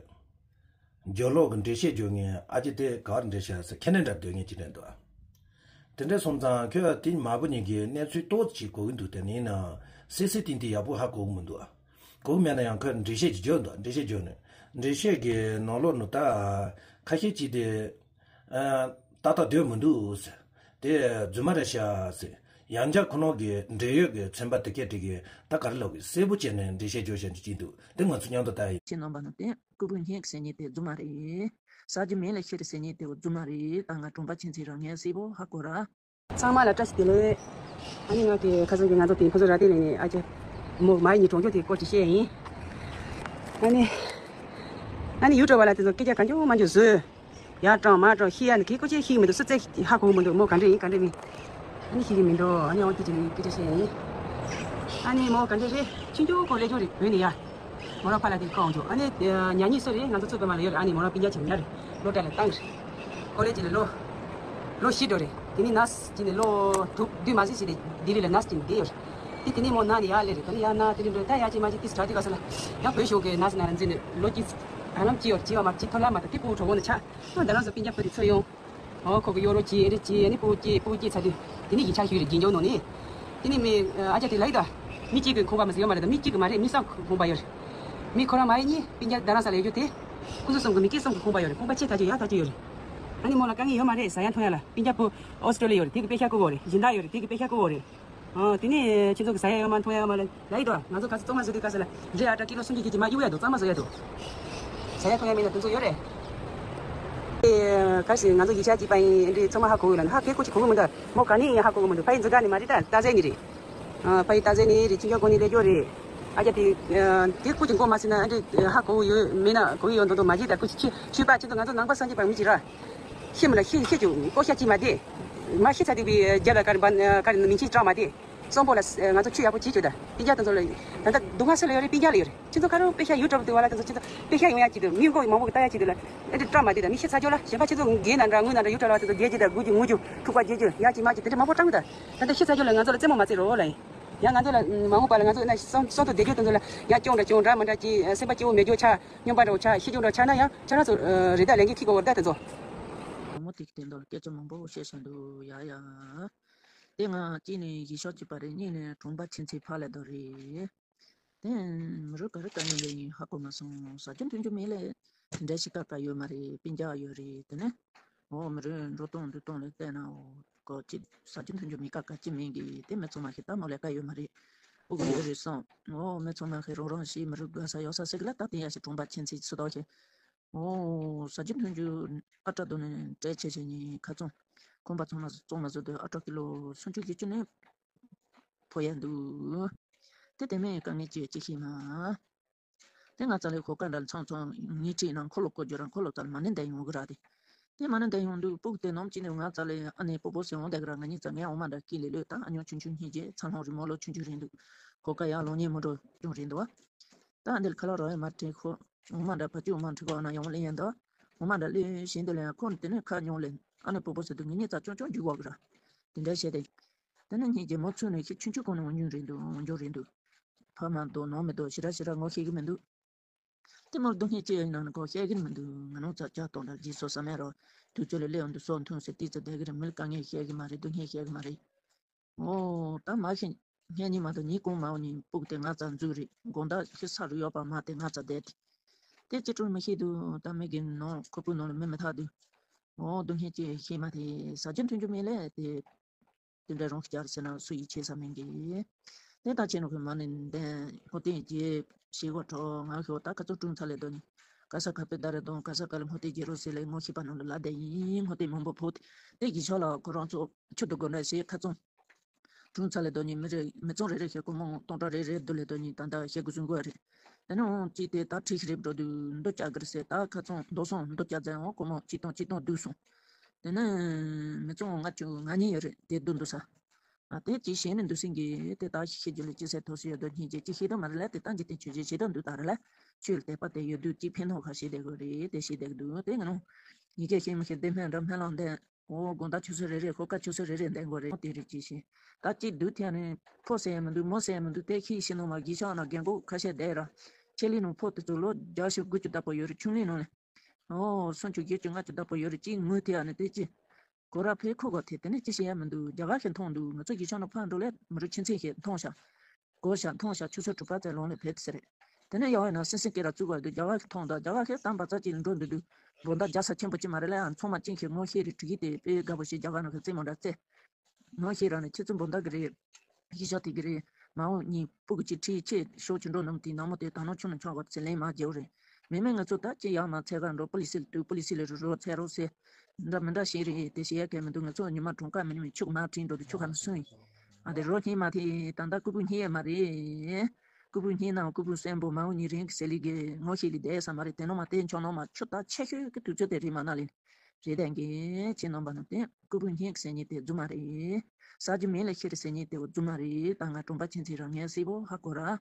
འཇོ་ལོག་གི་འགྲེལ་བཤད་བརྗོད་ངས་ཨ་ཅེ་དེ་ག་བར་འགྲེལ་བཤད་ཟེར་ཁེ་ནས་འདྲ་སྡོད་ངས་ཅི་འདྲ་འདུག་དེ་འདྲ་སོང་ཙང་ཁོས་དེ་མ་བུ་གཉིས་ཀྱི་གནས་ཚུལ་ཏོག་ཙམ་གོ་གི་འདུག་དེ་ནི་ཡིན་ནའང་སི་སི་ཏིང་ཏིང་ཡག་པོ་ཧ་གོ་གི་མི་འདུག་གོ་གི་མེད་ན་ཡང་ཁོས་འགྲེལ་བཤད་ཅིག་བརྗོད་འདུག་འགྲེལ་བཤད་བརྗོད་ནས་འགྲེལ་བཤད་ཀྱི་ནང་ལོགས་ནས་ད་ཁ་ཤས་ཅིག་དེ་ཨ་ཏག་ཏག་སྡོད་མི་འདུག་ཟེར། དེ་རྫུན་མ་རེད་ཤག་ཟེར། ཡང་བསྐྱར་ཁོ་རང་གི་འབྲེལ་ཡོད་ཀྱི་ཚན་པ་དེ་གས་དེ་གས་ད་ག་རེ་ལབ་དགོས་གསལ་པོ་བྱས་ནས་འགྲེལ་བཤད་བརྗོད་བཞིན་ཅིག་འདུག་དེ་ང་ཚོ་མཉམ་དུ་ལྟ་ཡིན། ཁྱེད་རྣམ་པ་ནང་བསྟན་སྐུ་བུ་སྙེག་ཟེར་མཁན་དེ་རྫུན་མ་རེད། ཟ་རྒྱུ་མེད་ལ་ཤི་རེད་ཟེར་མཁན་དེ་རྫུན་མ་རེད། ད་ང་གྲོང་པ་ཆེན་ཚེ་རང་ངས་གསལ་པོ་ཧ་གོ་ར། ཚང་མ་ལ་བཀྲ་ཤིས་བདེ་ལེགས། ཨ་ནི་ང་གི་ཁ་སང་གི་ང་ཚོ་དེ་ཕུན་ཚོགས་ར་སྟེང་ནས་ནི་ཨ་ཅེ་མོ་མ་ཡི་ཉི་གྲོང་ཁྱེར་དེའི་སྐོར་ཅིག་བཤད་ཡིན། ཨ་ནི་ཨ་ནི་ཡུ་ཊུབ་པ་ལ་དེ་ཚོ་སྐད་ཆ་གང་བྱུང་མང་བྱུང་བཟོས། ཡར་དྲངས་མར་དྲངས་ཤི་ཡ་ནི་གི་སྐོར་ཅིག་ཤི་གི་མི་འདུག་སུ་རྩེ་ཧ་གོ་གི་མི་འདུག་མོ་ག་འདྲ་ཡིན་ག་འདྲ་མིན། ཨ་ནི་ཤི་གི་མི་འདུག་ཨ་ནི་ཨོ་དེ་ཅིག་ནི་སྐད་ཆ་བཤད་ཡིན། ཨ་ནི་མོ་ག་འདྲ་རེད་ཆུང་ཆུང་སྐོར་ལས་ཆུང་རེད་བོད་ནས་ཡ། མོ་རང་ཕ་ལ་དེ་ཁོ་འོང་ཆོག་ཨ་ནི་ཉ་གཉིས་སུ་རེད་ང་ཚོ་ཚོ་པའི་མ་ལ་ཡོད་རེད། ཨ་ནི་མོ་རང་སྤུན་ཀྱག་ཆེ་ཉ་རེད། སློབ་གྲྭ་ལ་བཏང་རེད། ཀོ་ལེ་ཇི་ལ་ལོ་ལོ་བཞི་འགྲོ་རེད། དེ་ནི་ནར་སི་ཅིག་ནས་ལོ་དྲུག་བདུན་མ་ཟིན་ཞིག་རེད། ལྡི་ལི་ལ་ནར་སི་ཅིག་ནས་བསྡད་ཡོད་རེད། དེ་དེ་ནི་མོ་ན་ནི་ཡར་སླེབས་རེད། ད་ནི་ཡར་ན་དེ་རིང་འགྲོ་ད་ཡར་ཅིག་མ་ཅིག་ཏིས་དྲག་དེ་ག་ས་ལ་ཡང་བོད་གཞུང་གི་ནར་སི་ནང་ལ་འཛིན་ནས་ལོ་གཅིག་ཧ་ལམ་གཅིག་ཡོད་རེད། བྱིས་པ་མ་བྱིས་ཐོ་ལ་མ་ད་དེ་ཕྲུ་གུ་གྲོགས་པོ་ནས་ཆགས་ཁོ་ད་རང་ཚོ་སྤུན་ཀྱག་ཕ་དེ་ཚོ་ཡོང་། ཨོ་ཁོ་གི་གཡོ་རོགས་གྱིས་ཨེ་འདྲ་གྱིས་ཨ་ནི་སྤུ་གུ་སྐྱེས་སྤུ་གུ་སྐྱེས་ཚར་དུས་དེ་ནི་ཡིག་ཆ་ཞུས་རེད། རྒྱན་འཇོག་ནང་ནས། དེ་ནི་མི་ཨ་ཅག་དེ་ལ་ཡི་ད། མི་གཅིག་གི་ཁང་པ་མ་ཟེར་ཡོད་མ་རེད་ད། མི་གཅིག་གི་མ་རེད། མི་གསུམ་ཁང་པ་ཡོད་རེད། མི་ཁོ་རང་མ་ཡི་གཉིས་སྤུན་ཀྱག་རྡ་རམ་ས་ལ་ཡོད་རྒྱུ་དེ། ཁོ་ཚོ་གསུམ་གི་མི་སྐྱེས་གསུམ་གི་ཁང་པ་ཡོད་རེད། ཁང་པ་ཆེ་ཐག་ཆོད་ཡག་ཐག་ཆོད་ཡོད་རེད། ཨ་ནི་མོ་ལ་དཀའ་ངལ་ཡོད་མ་རེད། ཟ་ཡ་འཐུང་ཡ་ལ་སྤུན་ཀྱག་བུ་ཨོ་སི་ཀྲོ་ལི་ཡ་ཡོད་རེད། དེ་གི་པེ་ཤ་བསྐུར་བ་རེད། སྦྱིན་བདག་ཡོད་རེད། དེ་གི་པེ་ཤ་བསྐུར་བ་རེད། ཨ་དེ་ནས་ཁྱེད་ཚོ་གི་ཟ་ཡ་ཡོད་མ་འཐུང་ཡ་ཡོད་མ་ལ་ལ་ཡི་དོ། ང་ཚོ་ག་ཚོད་བཙོང་མ་བཟོ་དུས་ག་ས་ལ་འབྲས་ཨ་ཊ་ཀི་ལོ་སུམ་ཅུ་བརྒྱད་ཅུ་མ་གཡུག་ཡ་འདུག་བཙོང་མ་བཟོ་ཡ་འདུག་ཟ་ཡ་འཐུང་ཡ་མེད་ན་དེ་ཚོ་ཡོད་རེད། ཨེ། ག་ཞིག་ང་ཚོ་ཡིག་ཆ་གཅིག་པ་ཡིན་འདི་ཚང་མ་ཧ་གོ་གི་ལ་ཧ་གེ་ཁོ་ཅིག་གོ་གི་མི་འདུག་མོ་ག་ནས་ཡིན་ཧ་གོ་གི་མི་འདུག་ཕ་ཡི་འཛུགས་ག་ནས་མ་རེད་ད་རྟ་ཟེ་ནས་རེད། ཨ་ཕ་ཡི་རྟ་ཟེ་ནས་རེད། ཁྱི་འཇོག་གོ་ནས་ལས་འཇོག་རེད། ཨ་ཅག་དེ་དེ་ཁོ་ཅིག་གོ་མ་སྲིད་ན་ཨ་འདྲས་ཧ་གོ་གི་ཡོད་མེད་ན་གོ་གི་ཡོད་མདོག་མདོག་མ་བྱེད་ད་ཁོ་ཅིག་ཁྱི་ཁྱི་པ་ཁྱི་ཚོ་ང་ཚོ་ནང་པ་སངས་རྒྱས་པ་མི་ཅིག་ར། ཤི་མི་ལ་ཤི་ཤི་ཅུ་ཀོ་ཤ་ཅི་མ་དེ། མ་ཤི་ཚ་དེ་བི་རྒྱ་ལ་ཀར་བན་ཀར་མིང་ཆི་ཀྲ་མ་དེ། གཙང་པོ་ལ་ང་ཚོ་ཆུ་ཡག་པོ་བྱེད་ཆོག་ད། སྤུན་ཀྱག་དེ་ཚོ་ལ་ད་ལྟ་སྡུག་བསྔལ་སེལ་ལ་ཡོད་རེད། སྤུན་ཀྱག་ལ་ཡོད་རེད། ཁྱེད་ཚོ་ཁ་རོག་པེ་ཤ་ཡུ་ཊུབ་དེ་བ་ལ་དེ་ཚོ་ཁྱེད་ཚོ་པེ་ཤ་ཡོང་ཡག་ཅིག་དེ་མི་མགོ་མང་པོ་གི་ལྟ་ཡག་ཅིག་དེ་ལ་ཨེ་འདྲ་སྐྲག་མ་དེ་ད་མི་ཤི་ཚ་ཆོག་ལ་གཞན་པ་ཁྱེད་ཚོ་རྒན་ན་འདྲ་ངུ་ན་འདྲ་ཡུ་ཊུབ་ལ་བ་དེ་ཚོ་བསྡད་ཅིག་ད་དགུ་ཅིག་ངུ་ཅིག་ཐུག་པ་བསྡད་ཅིག་ཡག་ཅིག་མ་ཅིག་དེ་འདྲ་མང་པོ་བཏང་གི་ད། ད་ལྟ་ཤི་ཚ་ཆོག་ལ་ང་ཚོ་ལ་རྩེད་མོ་མ་རྩེ་རོགས་ལ་ཡིན། ཡང་ང་ཚོ་ལ་མ་འོངས་པ་ལ་ང་ཚོ་ན་སོང་སོང་དུ་བསྡད་རྒྱུ་དེ་ཚོ་ལ་ཡང་སྐྱོང་འདྲ་སྐྱོང་འདྲ་མི་འདྲ་ཅིག་སེམས་པ་སྐྱོ་བོ་མེད་རྒྱུ་ཆགས་སྨྱོན་པ་འདྲ་བོ་ཆགས་ཤི་རྒྱུ་འདྲ་ཆགས་ན་ཡང་ཁྱེད་རང་ཚོ་རེ་ད་ལས་འགན་འཁྱེར་དགོས་པ་རེད་ད་དེ་ཚོ། བུ་མོ་དེ་གི་དོན་དག་ལ་སྐད་ཆ་མང་པོ་བཤད་བཞིན་འདུག་ཡ་ཡ། དེ་ང་གཅིག་ནས་གཞིས་ཆགས་གཅིག་པ་རེད། གཉིས་ནས་གྲོང་པ་ཆེན་ཚེ་ཕ་ལ་དོ་རེད། དེ་མི་རུ་ག་རེ་དཀའ་ངལ་ཡོད་ཡིན་ཧ་གོ་མ་སོང་། ཟ་རྒྱུ་འཐུང་རྒྱུ་མེད་ལས་འདྲ་ཞིག་ཀ་ཀ་ཡོད་མ་རེད། སྤུན་ཀྱག་ཡོད་རེད། དེ་ནས་འོ་མི་རུ་འགྲོ་སྟངས་འདུག་སྟངས་ལས་བལྟས་ན་འོ་གོ་ཅི་ཟ་རྒྱུ་འཐུང་རྒྱུ་མེད་ཀ་ཀ་ཅི་མེད་གི་དེ་མི་ཚང་མ་ཞིག་ལྟ་མོ་ལས་ཀ་ཡོད་མ་རེད། ཨུ་གུ་ཡོད་རེད་སོང་འོ་མི་ཚང་མ་ཞིག་རོགས་རམ་ཞིག་མི་རུ་དགའ་ས་ཡོད་ས་ཟེར་གི་ལ་ད་དེ་ཡ་ཞིག་གྲོང་པ་ཆེན་ཚེ་སུ་དོག་ཞིག་འོ་ཟ་རྒྱུ་འཐུང་རྒྱུ་ཨ་ཀྲ་དོ་ནས་སྤྲད་བྱས་བྱས་ནས་ཁ་ཚོང་ཁང་པ་ཚང་མ་བཙོང་མ་བཟོ་དུས་ཨ་ཀྲ་ཀི་ལོ་སུམ་ཅུ་བཞི་བཅུ་ནས་ཕོ་ཡ་འདུག་དེ་དེ་མིན་དཀའ་ངལ་ཅི་ཅི་ཤེས་ན། དེ་ང་ཙ་ལས་ཁོ་ཀ་འདྲ་ཚང་ཚང་ངའི་ཁྲིད་ན་འཁོར་ལོ་བསྐོར་རྒྱུ་ར་འཁོར་ལོ་ཙལ་མ་ནི་འདའ་ཡོང་གི་ར་དེ། དེ་མ་ནི་འདའ་ཡོང་དུས་སྤུག་དེ་ནོམ་ཅི་ནས་ང་ཙ་ལས་ཨ་ནེ་སྤོ་སྤོ་སེ་འོང་བསྡད་གི་ར། ང་གཉིས་ཙ་ངས་འོང་མ་འདྲ་ཀི་ལེ་ལོས་ད་ཨ་ཉོ་ཆུང་ཆུང་སྙིང་རྗེ་ཚ་ལྷོང་རི་མོ་ལོ་ཆུང་ཆུང་རེད་འདུག་ཁོ་ཀ་ཡ་ལོ་ཉེ་མོ་འགྲོ་ཅུང་རེད་འདུག་བ། ད་འདི་ལ་ཁ་ལག་རོ་ཡ་མ་ཁྲིད་ཁོ་འོང་མ་འདྲ་བ་ཅུ་འོང་མ་ཁྲིད་ཁོ་ཨ་ན་ཡོང་ལེ་ཡན་འདུག་འོང་མ་འདྲ་ལོས་བཞིན་དུ་ལ་ཡང་ཁོ་དེ་ནས་ཁ་ཉོ་ལེ་ཨ་ནེ་སྤོ་སྤོ་ཟེར་དུས་ངེད་གཉིས་ཙ་ཅུང་ཅུང་རྒྱུག་བ་གི་ར། དེ་འདྲ་བྱས་ཏེ། དེ་ནས་ངེད་ཀྱི་མོ་ཚུར་ནས་ཁྱི་ཆུང་ཆུང་གོང་ནས་འོང་རྒྱུ་རེད་འདུག་འོང་རྒྱུ་རེད་འདུག་ཕ་མ་དང་ནང་མི་དང་ཞེ་དྲག་ཞེ་དྲག་ངོ་ཤེས་ཀྱི་མི་འདུག་དེ་མོར་སྡུག་བསྔལ་ཅི་ཡང་ནང་ནས་ཁོ་བཤད་ཀྱི་མི་འདུག་ང་ནོ་ཙག་ཅག་གཏོང་འདྲ་རྗེས་སོ་ས་མེད་རོ། དུས་ཚོད་ལ་སླེབས་འོང་དུས་སོ་འཐུང་ཟེར་ཏི་ཙི་བསྡད་ཀྱི་རེད། མི་ལ་དཀའ་ངལ་བཤད་ཀྱི་མ་རེད། སྡུག་བསྔལ་བཤད་ཀྱི་མ་རེད། ཨོ་ད་མ་ཤེས། ངས་ཉི་མ་དང་ཉིན་གུང་མ་འོ་ཉིན་སྤུག་དེ་ང་ཙ་འཛུལ་རེད། དགོང་དག་ཤི་ས་རུ་ཡོད་པ་མ་དེ་ང་ཙ་བསྡད་དེ། དེ་ཅི་སྤྲོ་མི་ཤེས་འདུག་ད་མི་གི་ནང་ཁོ་པོའི་ནང་ལ་མི་མི་ཐག་འདུག་ཨོ་སྡུག་བསྔལ་ཅི་ཤེས་མ་དེ་ཟ་རྒྱུ་འཐུང་རྒྱུ་མེད་ལས་དེ། དེ་འདྲ་རང་གི་ཅག་ཟེར་ན་སུ་ཡིས་བྱེད་ས་མིན་གི། དེ་ལྟར་བྱས་ནོ་གི་མ་ནི་འདན་ཁོ་དེ་རྗེས་ཞེས་གོ་ཁྲོ་ང་ཤོ་ད་ཁ་ཚོ་དྲུང་ཚ་ལེ་དོ་ནི། ག་ས་ག་པེ་ད་རེ་དོང་ག་ས་ག་ལ་མོ་དེ་རྗེ་རོ་ཟེར་ལེ་ངོ་ཤེས་པ་ནང་ལ་ལ་དེ་ཡིན་མོ་དེ་མང་པོ་ཕོ་དེ་གི་ཆ་ལ་ཁོ་རང་ཚོ་ཆུ་དུ་དགོ་འདྲ་ཞེས་ཁ་ཚོ་དྲུང་ཚ་ལེ་དོ་ནི་མི་རེ་མི་ཚང་རེ་རེ་ཤེས་གོ་མོ་སྟོང་ཕྲག་རེ་རེ་བསྡུ་ལེ་དོ་ནི་ད་ད་ཤེས་གོ་བཟུང་གོ་རེད། དེ་ནས་འོང་ཅིག་དེ་ད་ཁྲིག་རེབ་འགྲོ་དུས་འདུ་བཅའ་གིར་སེ་ད་ཁ་ཚོང་འདུ་སོང་འདུ་བཅའ་ཙན་འོང་ཁོ་མོ་ཅི་གཏོང་ཅི་གཏོང་འདུག་སོང་། དེ་ནས་མི་ཚོང་ལྔ་བཅུ་ང་གཉིས་ཡོད་རེད་དེ་འདུ་འདུ་ས། ཨ་དེ་ཅི་ཤེས་ནས་འདུ་སེང་གི་དེ་ད་ཤི་ཤི་རྒྱུ་ལ་ཅི་སེ་ཐོག་སེ་ཡོད་དོ་སྙིང་རྗེ་ཅི་ཤེས་དོ་མ་རེད་ལ་དེ་ད་འཇིག་རྟེན་ཆོས་བརྒྱད་ཤེས་དོ་འདུག་ད་རེད་ལ། ཆོས་ལ་དད་པ་དེ་ཡོད་དུས་ཅི་ཕན་ཐོགས་ཁ་ཤེས་བསྡད་དགོས་རེད་དེ་ཤེས་བསྡད་འདུག་དེ་ང་ནོ། ཡི་གེ་ཤེས་མི་ཤེས་དེ་སྨན་འདྲ་སྨན་ལམ་དེ། ཨོ་དགོང་དག་ཆུ་ཚོད་རེ་རེ་ཧོ་ཀ་ཆུ་ཚོད་རེ་རེ་འདན་གོ་རེ་དེ་རེ་ཅི་ཤེས། ད་ཅི་དུས་ཐད་ནས་ཕོ་ཟེར་ཡ་མི་འདུག་མོ་ཟེར་ཡ་མི་འདུག་དེ་ཁྱི་ཤི་ནོ་མ་གི་ཤ་ན་རྒན་གོ་ཁ་ཤས་བསྡད་ར། ཆེ་ལི་ནང་ཕོ་དེ་ཚོ་ལོ་བརྒྱ་ཤོག་དགུ་བཅུ་བདག་པོ་ཡོད་རེད་ཆུང་ལི་ནང་ལ། ཨོ་སུམ་ཅུ་བརྒྱད་ཅུ་ལྔ་བཅུ་བདག་པོ་ཡོད་རེད་ཅི་ངུ་དེ་ཡ་ནི་དེ་ཅི། གོ་ར་ཕེ་ཁོ་གོ་དེ་དེ་ནས་ཅི་ཤེས་ཡ་མི་འདུག་རྒྱ་གར་ཤི་མཐོང་འདུག་ང་ཚོ་གི་ཤ་ན་ཕ་འགྲོ་ལས་མི་རུ་ཆེན་ཆེན་ཤེས་མཐོང་ཤ། གོ་ཤ་མཐོང་ཤ་ཆུ་ཚོད་དྲུག་པ་ཙམ་ལོང་ལས་ཕེབས་ཟེར་རེད། དེ་ནས་ཡང་ཡང་ན་སིང་སིང་སྐད་ར་བཙུགས་པ་འདུག་རྒྱ་གར་གྱི་མཐོང་དང་རྒྱ་གར་ཁའི་གཏམ་པ་ཙག་ཅིག་ལ་འགྲོ་འདུག་འདུག་བོ་ད་རྒྱ་ས་ཆེན་པོ་ཅི་མ་རེད་ལ་ཡང་ཚང་མ་ཅིང་ཁྱེད་ངོ་ཤེས་རེད་དྲི་གི་དེ་དཔེ་དགའ་པོ་ཞིག་རྒྱ་གར་ནང་གི་རྩེད་མོ་འདྲ་རྩེ། ངོ་ཤེས་ར་ནི་ཁྱེད་ཚོ་བོ་ད་གི་རེད། ཡིག་ཤོག་དེ་གི་རེད། མ་འོ་གཉིས་སྤུ་གུ་གཅིག་ཁྲིད་ཆེད་ཤོག་ཆུ་འགྲོ་ནམ་དེ་ནང་མོ་དེ་ད་ནང་ཆུ་ནང་ཆགས་པ་ཚེ་ལེན་མ་རྒྱལ་བོ་རེད། མི་མེད་ང་ཚོ་ད་ཅི་ཡག་མ་ཚད་ག་འགྲོ་པོ་ལི་སི་ལ་དུ་པོ་ལི་སི་ལ་རུ་རོ་ཚད་རོ་སེ། འདྲ་མི་འདྲ་ཞིག་རེད་དེ་ཞེ་ཡ་གལ་མི་འདུག་ང་ཚོ་ཉི་མ་གྲོང་ཁ་མི་ཉི་མ་ཆུ་མ་ཁྲིན་འགྲོ་དུ་ཆུ་ཁ་མི་སུན། ཨ་དེ་རོ་ཉི་མ་དེ་ད་ལྟ་ཀུ་པུ་ཉི་ཡ་མ་རེད། ཀུ་པུ་ཉི་ན་ཀུ་པུ་སེན་པོ་མ་འོ་ཉི་རིང་གི་སེ་ལི་གི་ངོ་ཤེས་ལི་དེ་ས་མ་རེད་དེ་ནོ་མ་དེ་ཆོ་ནོ་མ་ཆུ་ད་ཆེ་ཤོས་ཀི་དུས་ཚོད་དེ་རེད་མ་ན་ལི། རེད་དན་གི་ཅི་ནོ་མ་ནོ་དེ་ཀུ་པུ་ཉི་གི་སེ་ཉི་དེ་རྫུ་མ་རེད། ས་ཇི་མེ་ལ་ཤེ་རི་སེ་ཉི་དེ་རྫུ་མ་རེད་ད་ང་གྲོང་པ་ཆེན་ཆེ་རང་ངའི་སི་བོ་ཧ་གོ་ར།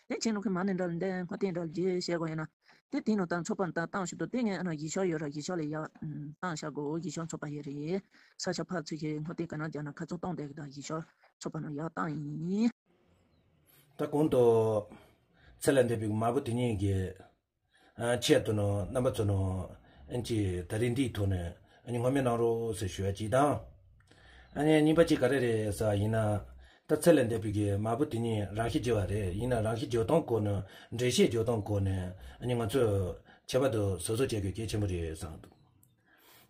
དེ་ཆེ་ནོ་གི་མ་ནི་འདྲ་ལ་འདས་ཁོ་དེ་འདྲ་ལ་རྗེས་བཤད་དགོས་ཡིན་ན། དེ་དེ་ནོ་དང་ཚོགས་པ་དང་བཏང་ཞུ་དོ་དེ་ངས་ཨ་ན་ཡིག་ཤོག་ཡོད་ར་ཡིག་ཤོག་ལ་ཡག་བཏང་བཞག་གོ་ཡིག་ཤོག་ཚོགས་པ་ཡོད་རེད། ས་ཆ་ཕར་ཚུར་གྱི་ཁོ་དེ་ག་ན་རྒྱ་ན་ཁ་ཚོན་གཏོང་བསྡད་གི་དང་ཡིག་ཤོག་ཚོགས་པ་ནང་ཡག་བཏང་ཡིན། ད་གོང་དུ་ཚེ་ལས་འདས་པའི་མ་བུ་དེ་ཉིད་ཀྱི་ཆེད་དུ་ནོ་རྣམ་པ་ཚོ་ནོ་ཨན་ཅི་ད་རིང་འདིའི་ཐོག་ནས་ཨ་ནི་ངོ་སྤྲོད་གནང་རོགས་ཟེར་ཞུ་ཡ་ཅིག་དང་། ཨ་ནི་གཉིས་པ་ཅིག་ག་རེ་རེད་ཟེར་བ་ཡིན་ན། ད་ཚེ་ལས་འདས་པའི་གི་མ་བུ་དེ་ཉིད་རང་ཤི་བྱས་པ་རེད་ཡིན་ན་རང་ཤི་བྱས་སྟངས་སྐོར་ནས་འགྲེལ་བཤད་བྱས་སྟངས་སྐོར་ནས་ཨ་ནི་ང་ཚོས་ཁྱད་པར་དུ་བཟོ་བཟོ་བྱེད་དགོས་གལ་ཆེན་པོ་རེད་བསམ་འདུག་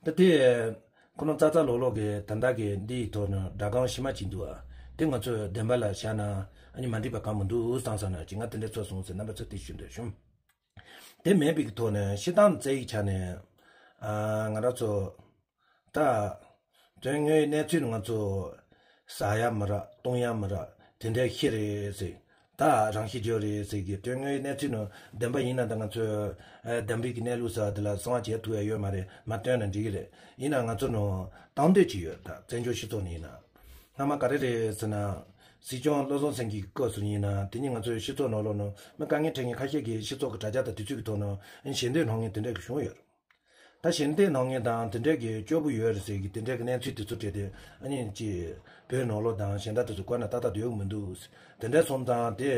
ད་དེ་ཁོ་རང་ཙག་ཙག་ལོག་ལོག་གི་ད་ལྟ་གི་འདིའི་ཐོག་ནས་སྒྲ་གང་ཤི་མ་ཅིག་འདུག་ཨ། དེ་ང་ཚོས་བདེན་པ་ལ་བཞག་ན་ཨ་ནི་མ་འགྲིག་པ་གང་མི་འདུག་བསམ་བསམ་ན་ཅིག་ང་དེ་འདྲ་ཚོར་སོང་ཟེར་རྣམ་པ་ཚོ་དེ་ཞུ་འདོད་བྱུང་། དེ་མེད་པའི་ཐོག་ནས་ཤི་སྟངས་རྩ་ཡི་ཆ་ནས་ཨ་ང་རང་ཚོ་ད་དོན་དངོས་གནས་ཚུལ་ང་ཚོ་ཟ་ཡ་མི་རག་བཏུང་ཡ་མི་རག་དེ་འདྲའི་ཤི་རེད་ཟེར། ད་རང་ཤི་བྱས་རེད་ཟེར་གི་དོན་དངོས་གནས་ཚུལ་ནང་བདེན་པ་ཡིན་ན་ད་ང་ཚོས་ཨ་བདེན་པའི་གི་གནས་ལུགས་ཟེར་བ་དེ་ལ་གསང་བ་བྱེད་ཐུབ་ཡ་ཡོད་མ་རེད་མ་སྟོན་ན་འགྲིག་གི་རེད། ཡིན་ན་ང་ཚོ་ནང་བཏང་འདོད་ཅིག་ཡོད་ད་བཙན་བྱོལ་སྤྱི་ཚོགས་ནང་ཡིན་ན། སྔ་མ་ག་རེ་རེད་ཟེར་ན། སྲིད་སྐྱོང་བློ་བཟང་སེང་གེ་གི་སྐབས་སུ་ཡིན་ན་དེ་ཉིད་ང་ཚོའི་སྤྱི་ཚོགས་ནང་ལོགས་ནང་མི་དཀའ་ངལ་འཕྲད་མཁན་ཁ་ཤས་ཀྱིས་སྤྱི་ཚོགས་ཀྱི་དྲ་རྒྱ་དང་དུས་ཚོད་ཀྱི་ཐོག་ནང་ཞལ་འདེབས་གནང་མཁན་དེ་འདྲ་གི་བྱུང་ཡོད་རེད། ད་ཞལ་འདེབས་གནང་མཁན་དང་དེ་འདྲ་གི་སྐྱོ་པོ་ཡོད་རེད་ཟེར་གི་དེ་འདྲ་གི་གནས་ཚུལ་དེ་ཚོ་སྤྲད་དེ་ཨ་ནི་ཅི་བོད་ནང་ལོགས་དང་གཞན་དག་དེ་ཚོ་བཀོད་ན་ཏག་ཏག་སྡོད་ཀྱི་མི་འདུག་དེ་འདྲ་སོང་ཙང་དེ་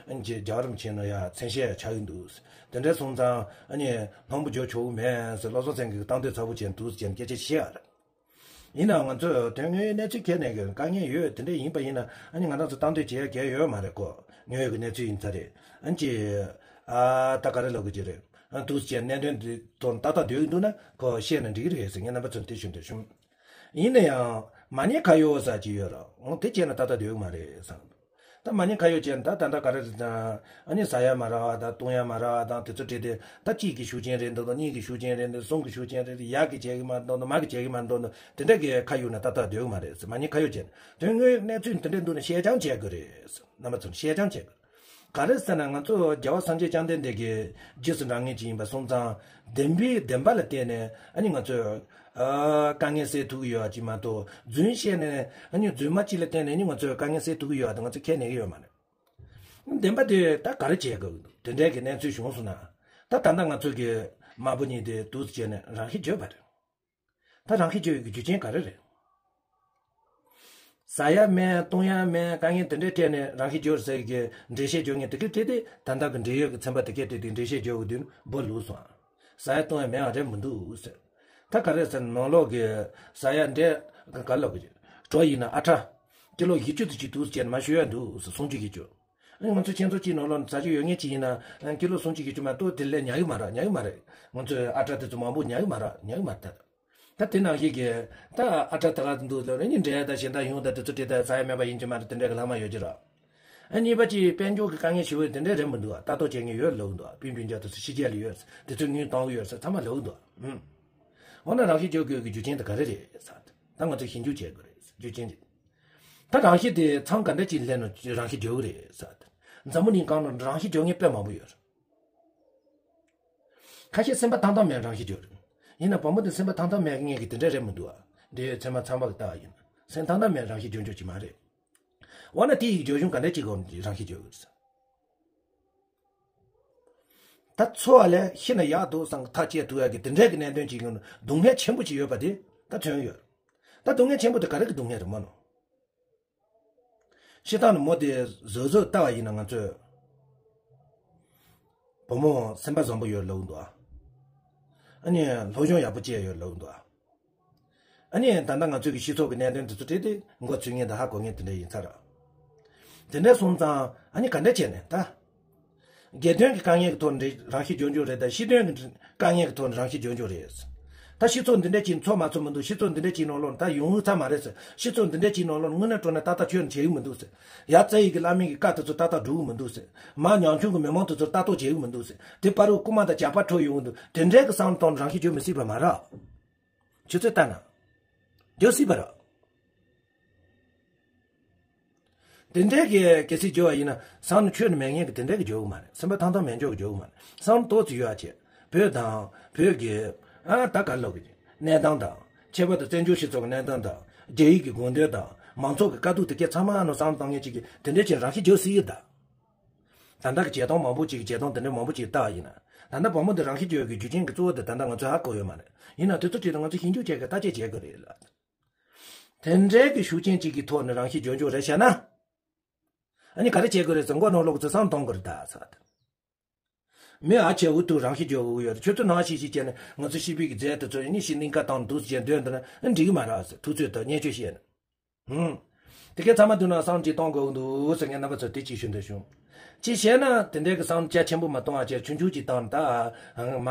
ཨ་ནི་ཅི་རྒྱལ་བ་རིན་པོ་ཆེ་ནང་ཡ་མཚན་ཤས་ཆགས་ཀྱི་འདུག་དེ་འདྲ་སོང་ཙང་ཨ་ནི་སྣང་བུ་འཇོག་ཆོག་གི་མེད་ཟེར་བློ་བཟང་སེང་གེ་གི་གཏམ་དེ་ཚ་པོ་ཅན་འདུག་ཟེར་སྐད་ཆ་བཤད་ཡ་རེད། ཡིན་ནའང་ང་ཚོས་དོན་དངོས་གནས་ཚུལ་ཁྱེར་ནས་ཀྱི་དཀའ་ངལ་ཡོད་དེ་འདྲ་ཡིན་པ་ཡིན་ན་ཨ་ནི་ང་རང་ཚོ་གཏམ་བསྡད་བྱེད་ཡ་གལ་ཡོད་མ་རེད་གོ། དངོས་ཡོད་ཀྱི་གནས་ཚུལ་ཡིན་ཚ་རེད། ཨ་ནི་ཅི། ཨ་ད་ག་རེ་ལབ་དགོས་ཀྱི་རེད། ཨ་འདུག་སེ་བྱས་གནད་དོན་འདི་ཐོག་ཏག་ཏག་སྡོད་ཀྱི་འདུག་ན་ཁོ་བཤད་ན་འགྲིག་གི་རེད་ཟེར་ངས་རྣམ་པ་ཚོར་དེ་ཞུ་འདོད་བྱུང་། ཡིན་ན་ཡང་མ་ཉེས་ཁ་གཡོག་ཟེར་གྱི་ཡོད་རེད། འོ་དེ་བྱས་ན་ཏག་ཏག་སྡོད་ཀྱི་མ་རེད་བསམ། ད་མ་ཉེས་ཁ་གཡོག་བྱས་ན་ད་ད་ལྟ་ག་རེ་རེད་ད། ཨ་ནི་ཟ་ཡ་མ་རག་པ་དང་བཏུང་ཡ་མ་རག་པ་དང་དེ་ཚོ་བྲིས་ཏེ་ད་གཅིག་གི་ཤུགས་རྐྱེན་རེད་འདུག་དང་གཉིས་ཀྱི་ཤུགས་རྐྱེན་རེད་འདུག་གསུམ་གྱི་ཤུགས་རྐྱེན་རེད་འདུག་ཡག་གི་བྱེད་ཀྱི་མ་འདུག་འདུག་མ་གི་བྱེད་ཀྱི་མ་འདུག་འདུག་དེ་འདྲ་གི་ཁ་གཡུག་ན་ཏག་ཏག་སྡོད་ཀྱི་མ་རེད་ཟེར། མ་ཉེས་ཁ་གཡོག་བྱས་ན་དོན་དངོས་གནས་ཚུལ་འདི་འདྲ་འདུག་ན་བཤད་རྐྱང་བྱེད་དགོས་རེད་ཟེར། རྣམ་པ་ཚོར་བཤད་རྐྱང་བྱེད་དགོས། ག་རེ་ཟེར་ན་ང་ཚོ་རྒྱལ་བ་སངས་རྒྱས་བཅོམ་ལྡན་འདས་ཀྱི་རྗེས་སུ་འབྲང་མཁན་ཅིག་ཡིན་པ་སོང་ཙང་བདེན་པའི་བདེན་པ་ལ་བརྟེན་ནས་ཨ་ནི་ང་ཚོས་ཨ་དཀའ་ངལ་སེལ་ཐུབ་ཀྱི་ཡོད་པ་ཅིག་མ་གཏོགས་རྫུན་བཤད་ནས་ཨ་ནི་རྫུན་མ་གཅིག་ལ་བརྟེན་ནས་ཨ་ནི་ང་ཚོས་དཀའ་ངལ་སེལ་ཐུབ་ཀྱི་ཡོད་པ་དེ་ང་ཚོས་ཁས་ལེན་གྱི་ཡོད་མ་རེད། བདེན་པ་དེ་ད་ག་རེ་བྱེད་དགོས་ཀྱི་འདུག་དེ་འདྲའི་གི་གནས་ཚུལ་བྱུང་སོང་ན་ད་ད་ལྟ་ང་ཚོ་གི་མ་བུ་གཉིས་དེ་འདུག་སེ་བྱས་ནས་རང་ཤི་བྱས་པ་རེད། ད་རང་ཤི་བྱས་ཡོད་ཀྱི་རྒྱུ་རྐྱེན་ག་རེ་རེད། ཟ་ཡ་མེད་བཏུང་ཡ་མེད་དཀའ་ངལ་དེ་འདྲའི་སྤྲད་ནས་རང་ཤི་བྱས་ཟེར་གྱི་འགྲེལ་བཤད་བརྗོད་མཁན་དེ་གི་སྤྲད་དེ་ད་ལྟ་གི་འབྲེལ་ཡོད་ཀྱི་ཚན་པ་དེ་གས་སྤྲད་དེ་འགྲེལ་བཤད་བརྗོད་གི་དུས་འབོ་ལུག་སོང་ཨ། ཟ་ཡ་བཏུང་ཡ་མེད་ཨ་རེད་མི་འདུག་ཟེར། ད་ག་རེ་ཟེར་ནང་ལོགས་ཀྱི་ཟ་ཡ་འདྲེ་ག་ལོག་གི་གྲོ་ཡིན་ན་ཨ་ཁྲ། ཀི་ལོ་བཞི་བཅུ་དེ་ཅིག་འདུག་ཟེར་ནས་མར་ཞུ་ཡ་འདུག་ཟེར། སུམ་ཅུ་བཞི་བཅུ། ཨ་ནི་ང་ཚོ་ཁྱེད་ཚོ་གཅིག་ནང་ལོགས་ནས་ཟ་རྒྱུ་ཡོད་མཁན་གཅིག་ཡིན་ན་ཨ་ནི་ཀི་ལོ་སུམ་ཅུ་བཞི་བཅུ་མ་གཏོགས་དེ་ལས་ཉར་གི་མ་རེད། ཉར་གི་མ་རེད། ང་ཚོའི་ཨ་ཊ་དེ་ཚོ་མང་པོ་ཉར་གི་མ་རེད། ཉར་གི་མ་རེད། ད་ད་དེ་ནང་བཞིན་གྱི་ད་ཨ་ཊ་ད་ག་འདུག་ཟེར་ནས་འབྲས་དང་ཞིང་དང་ཡོང་དང་དེ་ཚོ་དེ་ད་ཟ་ཡ་མེད་པ་ཡིན་གྱི་མ་རེད། དེ་འདྲ་གི་ལྷག་མ་ཡོད་ཀྱི་རེད། ཨ་གཉིས་པ་གཅིག་དཔལ་འབྱོར་གྱི་དཀའ་ངལ་ཞེ་པོ་དེ་འདྲ་རེད་མི་འདུག་ཨ། ལྟ་རྟོག་བྱེད་མཁན་ཡོད་ལབ་འདུག་ཨ། སྤུན་སྤུན་ཀྱག་དེ་ཚོ་ཕྱི་རྒྱལ་ལ་ཡོད། དེ་ཚོས་དངུལ་གཏོང་གི་ཡོད་ཟེར། ཚང་མ་ལབ་འདུག་ཨ། ཨུམ། འོ་ན་རང་ཤི་རྒྱག་དགོས་ཀྱི་རྒྱུ་རྐྱེན་དེ་ག་རེ་རེད་ཟེར། ད་ང་ཚོས་ཞིབ་འཇུག་བྱེད་དགོས་རེད་ཟེར། རྒྱུ་རྐྱེན་དེ། ད་རང་ཤི་དེ་མཚམས་ག་འདྲ་ཅིག་སླེབས་ན་རང་ཤི་རྒྱག་གི་རེད་ཟེར། འཛམ་བུ་གླིང་སྒང་ལ་རང་ཤི་རྒྱག་མཁན་དཔེ་མང་པོ་ཡོད་རེད། ཁ་ཤས་སེམས་པ་ཐང་ཐང་མེད་རང་ཤི་རྒྱག་རེད། ཡིན་ན་བུ་མོ་དེ་སེམས་པ་ཐང་ཐང་མེད་མཁན་གྱི་དེ་འདྲ་རེད་མི་འདུག་ཨ། འདི་ཚང་མ་ཚང་མ་གི་ལྟ་བ་ཡིན་ན་སེམས་ཐང་ཐང་མེད་རང་ཤི་རྒྱག་རྒྱུ་ཅིག་མ་རེད། འོ་ན་དེ་ཡི་རྒྱག་གཞུང་ག་འདྲ་ཅིག་གོ་རང་ཤི་རྒྱག་གི་རེད་ཟེར། ད་འཚོ་བ་ལས་ཤི་ན་ཡག་འདུག་བསམ་གི་ཐག་བཅད་ཐུབ་ཡག་གི་དེ་འདྲའི་གི་གནད་དོན་ཅིག་ཡོང་ན་སྡུག་བསྔལ་ཆེན་པོ་ཅིག་ཡོད་པ་དེ་ད་ཐོན་ཡོད། ད་སྡུག་བསྔལ་ཆེན་པོ་དེ་ག་རེ་གི་སྡུག་བསྔལ་རེད་མ་ནོ། ཤི་སྟངས་ནི་མོ་དེ་བཟོད་བཟོད་ལྟ་བ་ཡིན་ན་ང་ཚོས་བུ་མོ་སེམས་པ་བཟང་པོ་ཡོད་ལབ་འདུག་ཨ། ཨ་ནི་སློབ་སྦྱོང་ཡག་པོ་བྱས་ཡོད་ལབ་འདུག་ཨ། ཨ་ནི་ད་ལྟ་ང་ཚོའི་གི་སྤྱི་ཚོགས་ཀྱི་གནད་དོན་དེ་ཚོ་བྲིས་ཏེ་མགོ་ཚོས་མཁན་དང་ཧ་གོ་མཁན་དེ་འདྲ་ཡིན་ཚར། དེ་འདྲ་སོང་ཙང་ཨ་ནི་ག་འདྲ་བྱས་ནས་ད། སྒེར་དོན་གྱི་དཀའ་ངལ་གྱི་ཐོག་ནས་རང་ཤི་རྒྱག་རྒྱུ་རེད་ད། སྤྱི་དོན་གྱི་དཀའ་ངལ་གྱི་ཐོག་ནས་རང་ཤི་རྒྱག་རྒྱུ་རེད། ད་སྤྱི་ཚོགས་འདི་འདྲ་ཅིག་འཚོ་མ་ཚོ་མི་འདུག་སྤྱི་ཚོགས་འདི་འདྲ་ཅིག་ནང་ལོགས་ད་ཡོང་ཡོད་ཚ་མ་རེད་ཟེར། སྤྱི་ཚོགས་འདི་འདྲ་ཅིག་ནང་ལོགས་དངོས་གནས་དྲང་གནས་ཏག་ཏག་ཆོས་བྱེད་ཀྱི་མི་འདུག་ཟེར། ཡ་རྩ་ཡི་གི་བླ་མའི་གི་བཀའ་དེ་ཚོ་ཏག་ཏག་སྒྲུབ་ཀྱི་མི་འདུག་ཟེར། མ་ཉམ་ཆུང་གི་མི་མང་དེ་ཚོར་ལྟ་རྟོག་བྱེད་ཀྱི་མི་འདུག་ཟེར། དེ་བར་དུ་རྐུ་མ་དང་ཇག་པ་འཕྲོ་ཡོང་གི་འདུག་དེ་འདྲའི་གི་བསམ་བློ་གཏོང་ནས་རང་ཤི་རྒྱག་མི་སྲིད་པ་མ་རེད། ཁྱོད་ཚོས་ལྟ་ན། རྒྱག་སྲིད་པ་རེད། དེ་འདྲའི་གི་གལ་སྲིད་བརྗོད་པ་ཡིན་ན་བསམ་བློ་ཁྱོན་ནས་མེད་མཁན་གི་དེ་འདྲའི་གི་བརྗོད་གི་མ་རེད། སེམས་པ་ཐང་ཐང་མེད་འཇོག་གི་བརྗོད་གི་མ་རེད། བསམ་བློ་ཏོག་ཙམ་ཡོད་ཨ་ཅེ། བོད་དང་བོད་ཀྱི་ཨ་ད་ག་ལོག་གི་གནས་སྟངས་དང་ཁྱད་པར་དུ་བཙན་བྱོལ་སྤྱི་ཚོགས་ཀྱི་གནས་སྟངས་དང་རྒྱ་ཡིག་གི་དགོངས་དོན་དང་མང་ཚོགས་ཀྱི་དཀའ་སྡུག་དེ་གས་ཚང་མ་ནང་བསམ་བློ་གཏོང་མཁན་ཅིག་གི་དེ་འདྲའི་ཅིག་རང་ཤི་རྒྱག་སྲིད་ཡོད་ད། ད་ལྟ་གི་བྱེད་སྟངས་མང་པོ་ཅིག་གི་བྱེད་སྟངས་དེ་འདྲ་མང་པོ་ཅིག་ལྟ་བ་ཡིན་ན། ད་ལྟ་བུ་མོ་འདི་རང་ཤི་རྒྱག་གི་རྒྱུ་རྐྱེན་གྱི་གཙོ་བོ་དེ་ད་ལྟ་ང་ཚོས་ཧ་གོ་ཡོད་མ་རེད། ཡིན་ན་དེ་ཚོ་དེ་ང་ཚོས་ཞིབ་འཇུག་བྱེད་དགོས། བརྟག་དཔྱད་བྱེད་དགོས་རེད་ལ། དེ་འདྲའི་གི་ཤུགས་རྐྱེན་ཅིག་གི་ཐོག་ནས་རང་ཤི་རྒྱག་རྒྱུ་རེད་བྱས་ན། ཨ་ནི་ག་རེ་བྱེད་དགོས་རེད་ཟེར་མགོ་ནང་ལོག་ཚོས་བསམ་གཏོང་དགོས་རེད་ད་ཟེར། མི་ཨ་ཆེ་འུ་ཐུག་རང་ཤི་རྒྱག་འུ་ཡོད་ཁྱོད་ཚོ་ནང་ཤི་ཤི་བྱས་ནས་ང་ཚོ་ཤི་བའི་གི་རྫས་དེ་ཚོ་ཡིན་ནི་ཤི་གླིང་ཀ་བཏང་འདུག་ཟེར་འདོན་འདུག་ན་ཨ་འགྲིག་གི་མ་རེད་ཟེར། ཐུག་ཚོད་དང་བརྙས་བཅོས་བྱས་ནས། ཧུམ། དེ་གའི་ཚང་མ་མདུན་ན་བསམ་ཅིག་གཏོང་དགོས་འདུག་ཟེར་ངས་རྣམ་པ་ཚོ་དེ་ཅིག་ཞུ་འདོད་བྱུང་། ཅི་བྱས་ན་དེ་འདྲའི་གི་བསམ་རྒྱ་ཆེན་པོ་མ་གཏོང་བ་བྱས་ཆུང་ཆུང་ཅིག་བཏང་ད་མ་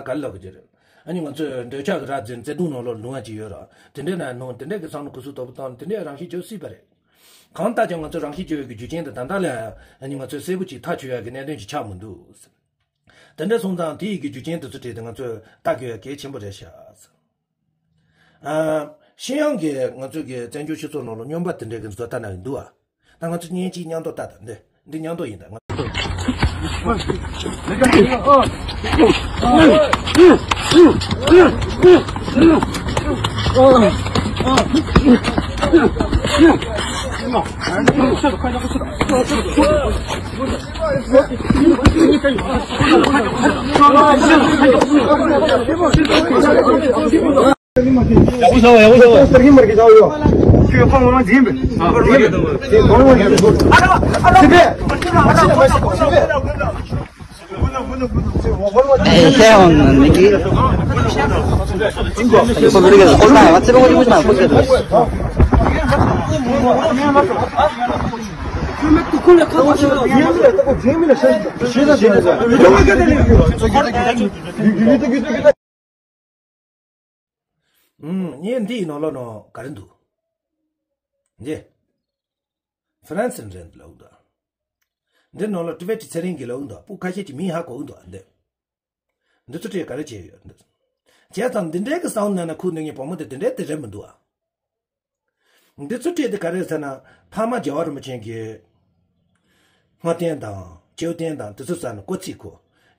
ག་ལོག་གི་རེད། ཨ་ནི་ང་ཚོས་འདོད་ཆགས་ཀྱི་ར་འཛིན་བརྩེ་དུང་ནང་ལོགས་ལུང་བ་ཅིག་ཡོད་ར། དེ་འདྲའི་ནང་ནང་དེ་འདྲའི་གི་བསམ་བློ་གུ་སུ་དོག་པོ་བཏང་དེ་འདྲའི་རང་ཤི་རྒྱག་སྲིད་པ་རེད། གང་ལྟར་ཀྱང་ང་ཚོ་རང་ཤི་རྒྱག་ཡོད་ཀྱི་རྒྱུ་རྐྱེན་དེ་ད་ལྟ་ལ་ཨ་ནི་ང་ཚོས་གསལ་པོ་ཅིག་ཐག་ཆོད་ཡག་གི་གནད་དོན་ཅིག་ཆགས་མི་འདུག་ཟེར། དེ་འདྲ་སོང་ཙང་དེ་ཡི་གི་རྒྱུ་རྐྱེན་དེ་ཚོ་གྲས་དེ་ང་ཚོས་ལྟ་དགོས་ཡ་གལ་ཆེན་པོ་རེད་ཤག་ཨ། ཤེས་ཡོན་གྱི་ང་ཚོའི་གི་བཙན་བྱོལ་སྤྱི་ཚོགས་ནང་ལ་སྨྱོན་པ་དེ་འདྲའི་གི་བཟོ་ལྟ་ན་འདུག་ཨ། ད་ང་ཚོ་གཉེན་གཅིག་མཉམ་དུ་ལྟ་དང་འདི་འདི་མཉམ་དུ་ཡིན་ད་ང་། ཡག་པོ་བྱ་བ། ཡག་པོ་བྱ་བ། ཁྱོད་ཁོང་ངོ་མ་འཛིན་པས། འཛིན་པས། ཁྱོད་ཁོང་ངོ་མ་འཛིན་པས། ཨེ་ཤེས་ཡོང་ནི་གི། ཁོ་ལོ་རིགས་ཁོ་ལ་ཡང་ཚེ་བ་ཁོ་ཡིན་མ་ཁོ་ཚེ་བ། ཨུམ། ངས་འདི་ཡི་ནང་ལོགས་ནང་ག་རེ་འདུག་འདི། ཧྥ་རན་སི་འདྲ་ལབ་འདུག་འདི་ནང་ལོགས་ཏི་བེ་ཊི་ཚེ་རིང་གིས་ལབ་འདུག་སྤུ་ཁ་ཤས་ཀྱི་མིང་ཧ་གོ་འདུག་འདི། འདི་ཚོ་ཁྲིད་ག་རེ་བྱས་ཡོད་འདི། བྱས་ཙང་འདི་འདྲའི་གི་བསམ་ན་ན་ཁུག་འདུག་ངས་བུ་མོ་འདི་འདི་འདྲའི་དེ་རེད་མི་འདུག་ཨ། འདི་ཚོ་ཁྲིད་དེ་ག་རེ་ཟེར་ན་ཕ་མ་རྒྱལ་བ་རིན་པོ་ཆེ་གིས། སྔ་རྟེན་དང་། མཆོད་རྟེན་དང་། དེ་ཚོ་ཟ་ན་སྐོར་ཚིག་ཁོ།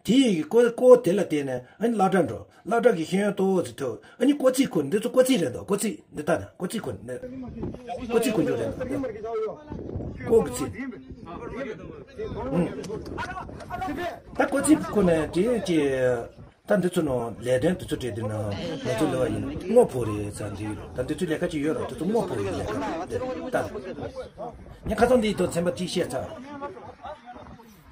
དེ་ཡི་གི་སྐོར་སྐོར་དེ་ལ་བརྟེན་ནས་ཨ་ནི་སློབ་གྲྭ་འགྲོ། སློབ་གྲྭ་གི་ཤེས་ཡོན་ཏོག་ཙམ་ཐོབ། ཨ་ནི་སྐོར་ཚིག་ཁོ། འདི་ཚོ་སྐོར་ཚིག་རེད་འདུག་སྐོར་ཚིག་འདི་ལྟ་ན་སྐོར་ཚིག་ཁོ་འདི། སྐོར་ཚིག་ཁོ་འཇོག་རེད་འདུག་སྐོར་གི་ཚིག་ཨུང་། ད་སྐོར་ཚིག་ཁོ་ནས་དེ་ཀྱི། ད་འདི་ཚོ་ནང་ལས་དོན་དེ་ཚོ་བྲིས་དུས་ན་ང་ཚོ་ལས་བ་ཡིན་ན་དངོས་པོ་རེད་ཟེར་འདི་ཡོད་རེད། ད་འདི་ཚོ་ལས་ཀ་ཅིག་ཡོད་རེད། དེ་ཚོ་དངོས་པོ་ཡིན་ལས་ཀ་རེད་ད། ངས་ཁ་སང་འདི་ཡི་ཐོག་ཚན་པ་གཅིག་བཤད་ཚར།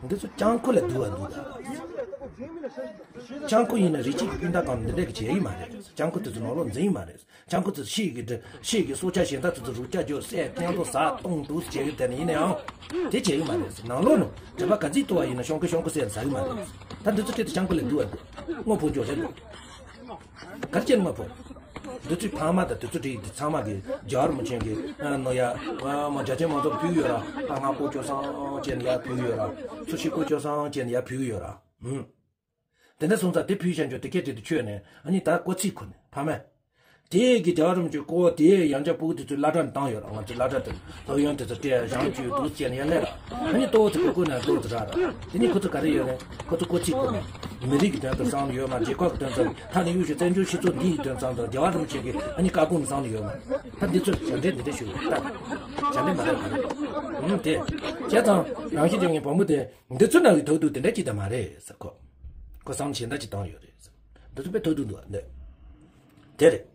འདི་ཚོ་ལྕང་ཁུ་ལ་བསྡུ་བ་འདུག་ད། སྤྱང་ཀི་ཡིན་ན་རི་སྐྱེས་ཀྱི་སྤུན་ཟླ་གང་འདི་འདྲ་གི་བྱེད་ཡི་མ་རེད། སྤྱང་ཀི་དེ་ཚོ་ནང་ལོགས་འཛིན་ཡི་མ་རེད། སྤྱང་ཀི་དེ་ཚོ་ཤེད་ཀྱི་འདྲ་ཤེད་ཀྱི་སྲོག་ཆགས་གཞན་དག་དེ་ཚོ་རུ་སྐྱ་རྒྱོ་སྲས་ཐན་ཐོ་ཟ་གཏོང་འདུག་བྱེད་ཡི་དེ་ནི་ཡིན་ནའང་། དེ་བྱེད་ཡི་མ་རེད། ནང་ལོགས་ནས་དྲེད་པ་ག་ཚིག་ཏུ་བ་ཡིན་ན་ཤོང་ཀི་ཤོང་ཀི་ཟེར་ཟ་གི་མ་རེད། ད་འདི་ཚོ་ཁྲིད་དུ་སྤྱང་ཀི་ལས་སྡུག་བ་འདུག་དངོས་པོ་འཇོག་བྱེད་འདུག་གར་ཅན་དངོས་པོ། འདི་ཚོའི་ཕ་མ་དང་དེ་ཚོ་བྲིས་དེ་ཚང་མ་གི་རྒྱལ་བ་རིན་པོ་ཆེ་གི་ནོ་ཡ། མ་རྒྱ་ཆེན་མང་ཚོགས་ཕུལ་ཡོད་ར། ཨ་ང་ཀོ་ཅོ་སང་ཅན་ཡ་ཕུལ་ཡོད་ར། ཚུ་ཤི་ཀོ་ཅོ་སང་ཅན་ཡ་ཕུལ་ཡོད་ར། ཧུམ། དེ་འདྲ་སོང་ཙང་དེ་ཕུལ་ཤ་འཇོག་དེ་སྐད་དེ་དུ་ཆོད་ནས་ཨ་ནི་ད་ཀོ་ཚིག་ཁུ་ནས་ཕ་མས། དེ་གི་རྒྱལ་བ་རིན་པོ་ཆེ་ཀོ་དེ་ཡང་ཅག་ཕྲུ་གུ་དེ་ཚོའི་བླ་གྲྭ་བཏང་ཡོད་ར། ང་ཚོའི་བླ་གྲྭ་དེ་སློབ་ཡོན་དེ་ཚོ་སྤྲད་ཡང་བཅུད་དུ་ཅན་ཡ་ལས་ར། ཨ་ནི་ཏོ་ཚིག་ཀོ་ཀོ་ན་ཏོ་ཚིག་ར་ར། དེ་ནི་ཁོ་ཚོ་ག་རེ་ཡོད་རེད། ཁོ་ཚོ་ཀོ་ཚིག་ཁུ་ནས། མི་རིགས་ཀྱི་དོན་དུ་བསམ་ཡོད་མ། རྒྱལ་ཁབ་ཀྱི་དོན་དུ་ཐ་ནི་ཡུལ་ཤུལ་བཙན་བྱོལ་སྤྱི་ཚོགས་འདི་ཡི་དོན་ཙམ་དུ་རྒྱལ་བ་རིན་པོ་ཆེ་གི་ཨ་ནི་བཀའ་དགོངས་བསམ་ཡོད་མ། ད་འདི་ཚོ་ཞབས་འདྲེན་འདི་འདྲ་ཞུ་ད། ཞབས་འདྲེན་མ་རེད་ག་རེད། ཨུམ་དེ། བྱས་ཙང་རང་བཞིན་ཅན་གྱི་བུ་མོ་དེ་འདི་ཚོ་ནང་གི་ཐོག་ཏུ་དེ་འདྲ་ཅིག་ད་མ་རེད་ཟེར་ཁོ། ཁོ་བསམ་གཞན་དག་ཅིག་བཏང་ཡོད་རེད་ཟེར། འདི་ཚོ་དཔེ་ཐོག་ཏུ་འདུག་འདི། དེ་རེད།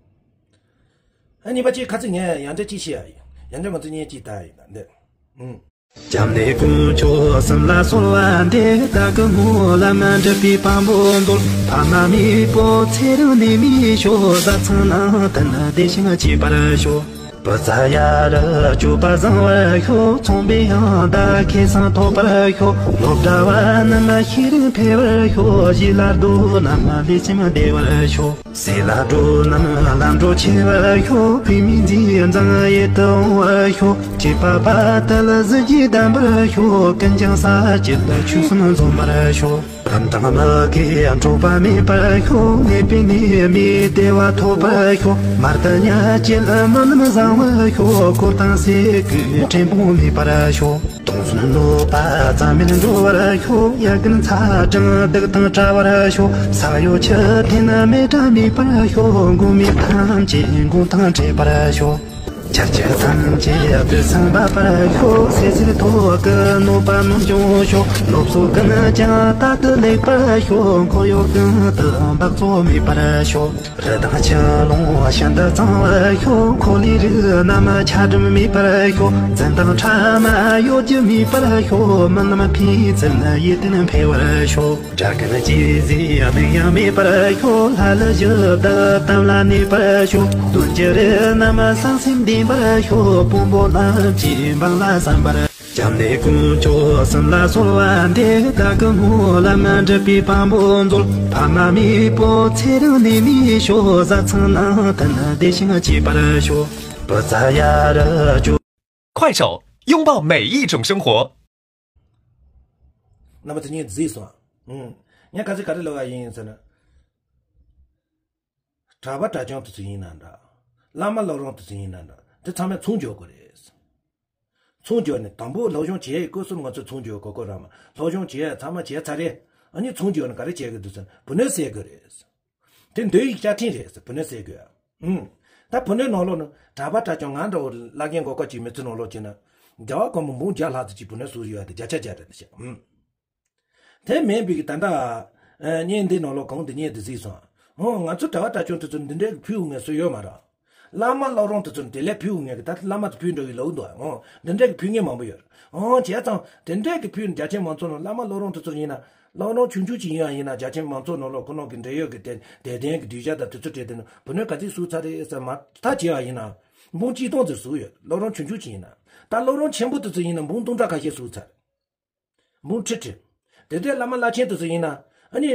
ཨ་གཉིས་པ་ཅིག་ཁ་ཚིག་ངས་ཡང་འདྲ་ཅིག་བཤད་ཡ་ཡིན། ཡང་འདྲ་ང་ཚོ་གཉིས་ཅིག་ད་ཡིན་ན་འདི། ཨུམ། སྐྱབས་གནས་དཀོན་མཆོག་གསུམ་ལ་གསོལ་བ་འདེབས། བདག་གི་སྨོན་ལམ་འགྲུབ་པའི་བམ་པོ་མཛོད། ཕ་མ་མེས་པོ་ཚེ་རིང་ནད་མེད་ཤོག་བཟའ་ཚང་ནང་བསྟན་བདེ་ཞིང་སྐྱིད་པར་ཤོག་བུ་ཚ་ཡ་རབས་སྤྱོད་པ་བཟང་བར་ཤོག་ཚོང་པའི་ཡང་བདག་ཁེ་བཟང་ཐོབ་པར་ཤོག་སློབ་གྲྭ་བ་རྣམས་ཤེས་རིག་འཕེལ་བར་ཤོག་གཞིས་ལ་རྡོ་རྣམས་ལེགས་ཤིང་བདེ་བར་ཤོག་སྲས་ལ་འགྲོ་རྣམས་ལམ་འགྲོ་ཆེ་བར་ཤོག་བུད་མེད་མཛེས་མཛངས་ཡིད་དུ་འོང་བར་ཤོག་སྐྱེས་པ་བ་དལ་གཟི་བརྗིད་ལྡན་པར་ཤོག་ཀུན་ཀྱང་ས་བཅུད་ཆོས་གསུམ་འཛོམས་པར་ཤོག་ལམ་དང་མི་དགེ་འཕྲོག་པ་མེད་པར་ཤོག་ནད་པའི་ནད་མེད་བདེ་བ་ཐོབ་པར་ཤོག་མར་དང་ཉ་བཅས་སྨོན་ལམ་བཟང་བར་ཤོག་འཁོར་དང་སེ་གོལ་ཕྲན་བུ་མེད་པར་ཤོག་སྟོང་གསུམ་ནོར་བ་རྩ་མེད་འགྲོ་བར་ཤོག་ཡ་རྒན་ཚ་གྲང་སྡུག་དང་བྲལ་བར་ཤོག་ས་གཡོ་ཆུ་འཐེན་མེ་དྲག་མེད་པར་ཤོག་མགོན་མེད་ཐམས་ཅད་མགོན་དང་འཕྲད་པར་ཤོག་ཆར་ཆུ་ཐམས་ཅད་དུས་སུ་འབབ་པར་ཤོག་སེ་སེར་ཐོག་གི་གནོད་པ་མང་ཆུང་ཤོག་སློབ་གསོ་ཀུན་ཀྱང་རྟག་ཏུ་ལེགས་པར་ཤོག་འཁོར་གཡོག་ཀུན་ཏུ་འབག་བཙོག་མེད་པར་ཤོག་རི་དྭགས་ཆུ་ཀླུང་ཤིན་ཏུ་གཙང་བར་ཤོག་འཁོར་ལོའི་རིགས་རྣམས་ཆག་གྲུམ་མེད་པར་ཤོག་འཛིན་དང་ཕྲ་མ་གཡོ་སྒྱུ་མེད་པར་ཤོག་སྨོན་ལམ་འཕེལ་ཚུལ་ཡིད་བརྟན་འཕེལ་བར་ཤོག་དགྲ་རྒན་རྗེས་འཛིན་མིང་ཡང་མེད་པར་ཤོག་ལྷ་ཀླུ་གཞི་བདག་དམ་ལ་གནས་པར་ཤོག་སྟོན་གྱི་རི་རྣམས་བསམ་སེམས་ལྡན་པར་ཤོག་དཔོན་པོ་རྣམས་ཀྱི་འབངས་ལ་བསམ་པར། སྐྱབས་གནས་དཀོན་མཆོག་གསུམ་ལ་གསོལ་བ་འདེབས། བདག་གི་སྨོན་ལམ་འགྲུབ་པའི་བམ་པོ་མཛོད། ཕ་མ་མེས་པོ་ཚེ་རིང་ནད་མེད་ཤོག་བཟའ་ཚང་ནང་བསྟན་བདེ་ཞིང་སྐྱིད་པར་ཤོག་བུ་ཚ་ཡ་རབས་སྤྱོད། 快手，拥抱每一种生活。 རྣམ་པ་དེ་གཉིས་གཟིགས་སོང་ཨ། ཨུམ། ངས་ཁ་ཚིག་ག་རེ་ལབ་པ་ཡིན་ཟེར་ན། གྲྭ་པ་གྲྭ་རྐྱང་དེ་ཚོ་ཡིན་ན་འདྲ། བླ་མ་སློབ་རོང་དེ་ཚོ་ཡིན་ན་འདྲ། དེ་ཚང་མས་ཚོང་རྒྱག་དགོས་རེད། ཚོང་རྒྱག་ནས་དང་པོ་སློབ་སྦྱོང་བྱེད་ཡས་སྐབས་སུ་ང་ཚོས་ཚོང་རྒྱག་དགོས་དགོས་ར་མ། སློབ་སྦྱོང་བྱེད་ཡས་ཚང་མ་བྱས་ཚར་རེད། ཨ་ནི་ཚོང་རྒྱག་ནས་ག་རེ་བྱེད་དགོས་འདུག་ཟེར་ན་བུ་སྣོད་བསད་དགོས་རེད། དེ་འདོད་ཡིག་བཅའ་ཁྲིམས་རེད་ཟེར་བུ་སྣོད་བསད་དགོས། ཨུམ། ད་བུ་སྣོད་ནང་ལོགས་ནས་གྲྭ་པ་གྲྭ་རྐྱང་ང་འདྲ་བོ་བླ་རྒན་གོ་སྐབས་ཅིག་མི་ཚེ་ནང་ལོགས་བྱས་ན། རྒྱལ་བ་གོང་མ་འབུམ་བརྒྱ་ལྷག་ཙམ་ཅིག་བུ་སྣོད་བཟོས་ཡོད་དེ་བརྒྱ་ཆ་བརྒྱ་རེད་ཟེར། ཨུམ། དེ་མིན་པའི་ད་ལྟ། ཨ། བརྙན་འདི་ནང་ལོགས་གང་དུ་བརྙན་དུ་གཟིགས་སོང་། ཨོ། ང་ཚོ་གྲྭ་པ་གྲྭ་རྐྱང་དེ་ཚོ་འདི་འདྲའི་ཕུལ་ངེས་སུ་ཡོད་མ་རེད། བླ་མ་སློབ་རོང་དེ་ཚོ་དེ་ལས་ཕུལ་ངེས་ཀྱི་ད་བླ་མ་དེ་ཕུལ་འགྲོ་གི་ལོག་འདུག་ཨོ། འདི་འདྲའི་ཕུལ་ངེས་མང་པོ་ཡོད། ཨོ། བྱས་ཙང་དེ་འདྲའི་གི་ཕུལ་རྒྱ་ཆེན་མང་ཚོགས་ནང་བླ་མ་སློབ་རོང་དེ་ཚོ་ཡིན་ན། སློབ་རོང་ཆུང་ཆུང་ཅིག་ཡིན་ཡང་ཡིན་ན་རྒྱ་ཆེན་མང་ཚོགས་ནང་ལོགས་ཁོ་ནང་གི་འབྲེལ་ཡོད་ཀྱི་དེ་དད་ལྡན་གྱི་གདུལ་བྱ་དང་དེ་ཚོ་བྲལ་དེ་ནི་བུ་སྣོད་ག་ཚིག་བཟོས་ཚར་རེད་ཟེར་མ་ཐག་བྱས་པ་ཡིན་ན། འབུམ་གཅིག་སྟོང་ཙམ་བཟོས་ཡོད། སློབ་རོང་ཆུང་ཆུང་ཅིག་ཡིན་ན། ད་སློབ་རོང་ཆེན་པོ་དེ་ཚོ་ཡིན་ན་འབུམ་སྟོང་ཕྲག་ཁ་ཤས་བཟོས་ཚར། འབུམ་ཁྲི་ཁྲི། དེ་དུས་བླ་མ་བླ་ཆེན་དེ་ཚོ་ཡིན་ན། ཨ་ནི།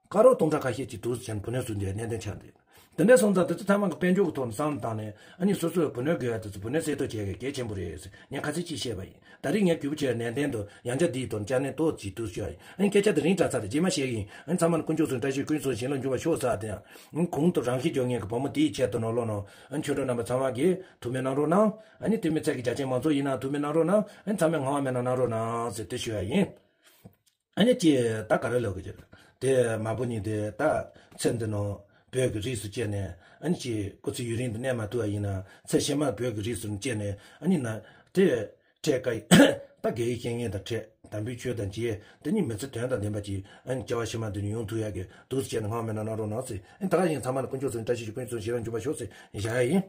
དཀར་རོ་སྟོང་ཕྲག་ཁ་ཤས་ཀྱི་དུས་ཆེན་བུ་སྣོད་བཟོ་འདོད་གནད་དོན་ཆགས་འདུག་དེ་འདྲ་སོང་ཙང་དེ་ཚོ་ཚང་མ་གི་དཔལ་འབྱོར་གྱི་ཐོག་ནས་བསམ་བློ་བཏང་ནས་ཨ་ནི་སོ་སོའི་བུ་སྣོད་དགོས་ཡ་དེ་ཚོ་བུ་སྣོད་གསལ་ཐོ་བྱས་གི་གལ་ཆེན་པོ་རེད་ཟེར་ངས་ཁ་ཚིག་ཅིག་བཤད་པ་ཡིན། ད་རེས་ངས་གུས་པ་ཆེ་བའི་ནན་ཏན་དུ་ཡང་བསྐྱར་འདིའི་ཐོག་བསྐྱར་ནན་ཏོག་ཅིག་ཏུ་ཞུ་ཡ་ཡིན། ཨ་ནི་སྐད་ཆ་དེ་རིང་དྲག་ཚར་རེད། རྗེས་མ་བཤད་གི་ཡིན། ཨ་ནི་ཚང་མ་ལ་དཀོན་མཆོག་གསུམ་བཀྲ་ཤིས་ཀུན་སྩལ་ཞིང་ལ་འབྱོར་བ་ཤོག་ཟེར་དེ་ཡང་། ཨ་ནི་གོང་དུ་རང་ཤི་རྒྱག་མཁན་གྱི་བུ་མོ་དེའི་ཆེད་དུ་ནོར་ལོག་ནང་ཨ་ནི་ཆོས་གྲོགས་རྣམ་པ་ཚང་མ་གིས་ཐུགས་སྨོན་གནང་རོགས་གནང་། ཨ་ནི་དེ་མི་ཚད་ཀྱི་རྒྱ་ཆེན་མང་ཚོགས་ཡིན་ན་ཐུགས་སྨོན་གནང་རོགས་གནང་། ཨ་ནི་ཚང་མས་ངག་དབང་སྨོན་ལམ་གནང་རོགས་གནང་ཟེར་དེ་ཞུ་ཡ་ཡིན། ཨ་ནི་ཅི་ད་ག་རེ་ལབ་དགོས་ཀྱི་རེད། དེ་མ་བུ་གཉིས་དེ་ད་ཚེ་འདི་ནང་བོད་ཀྱི་རིགས་སུ་སྐྱེས་ནས་ཨ་ནི་ཅི་སྐུ་ཚེ་ཡུན་རིང་དུ་གནས་མ་ཐུབ་པ་ཡིན་ན་ཚེ་ཕྱི་མ་བོད་ཀྱི་རིགས་སུ་སྐྱེས་ནས་ཨ་ནི་ན་དེ་འཕྲད་དཀའ་ཡི། ད་དགེ་བའི་བཤེས་གཉེན་དང་འཕྲད་དམ་པའི་ཆོས་དང་མཇལ་དེ་ཉིད་མི་ཚེ་དོན་དང་ལྡན་པ་ཅིག་ཨ་ནི་སྐྱེ་བ་ཕྱི་མ་འདི་ནས་ཡོང་ཐུབ་ཡག་གི་འདུག་སེ་བྱས་ནས་ངག་དབང་སྨོན་ལམ་གནང་རོགས་གནང་ཟེར། ཨ་ནི་ད་ག་ཡིན་ཚང་མ་ལ་དཀོན་མཆོག་གསུམ་བཀྲ་ཤིས་ཀྱི་སྐུ་གསུམ་ཞིང་ལ་འཇུག་པར་ཤོག་ཟེར་བཞག་ཡ་ཡིན།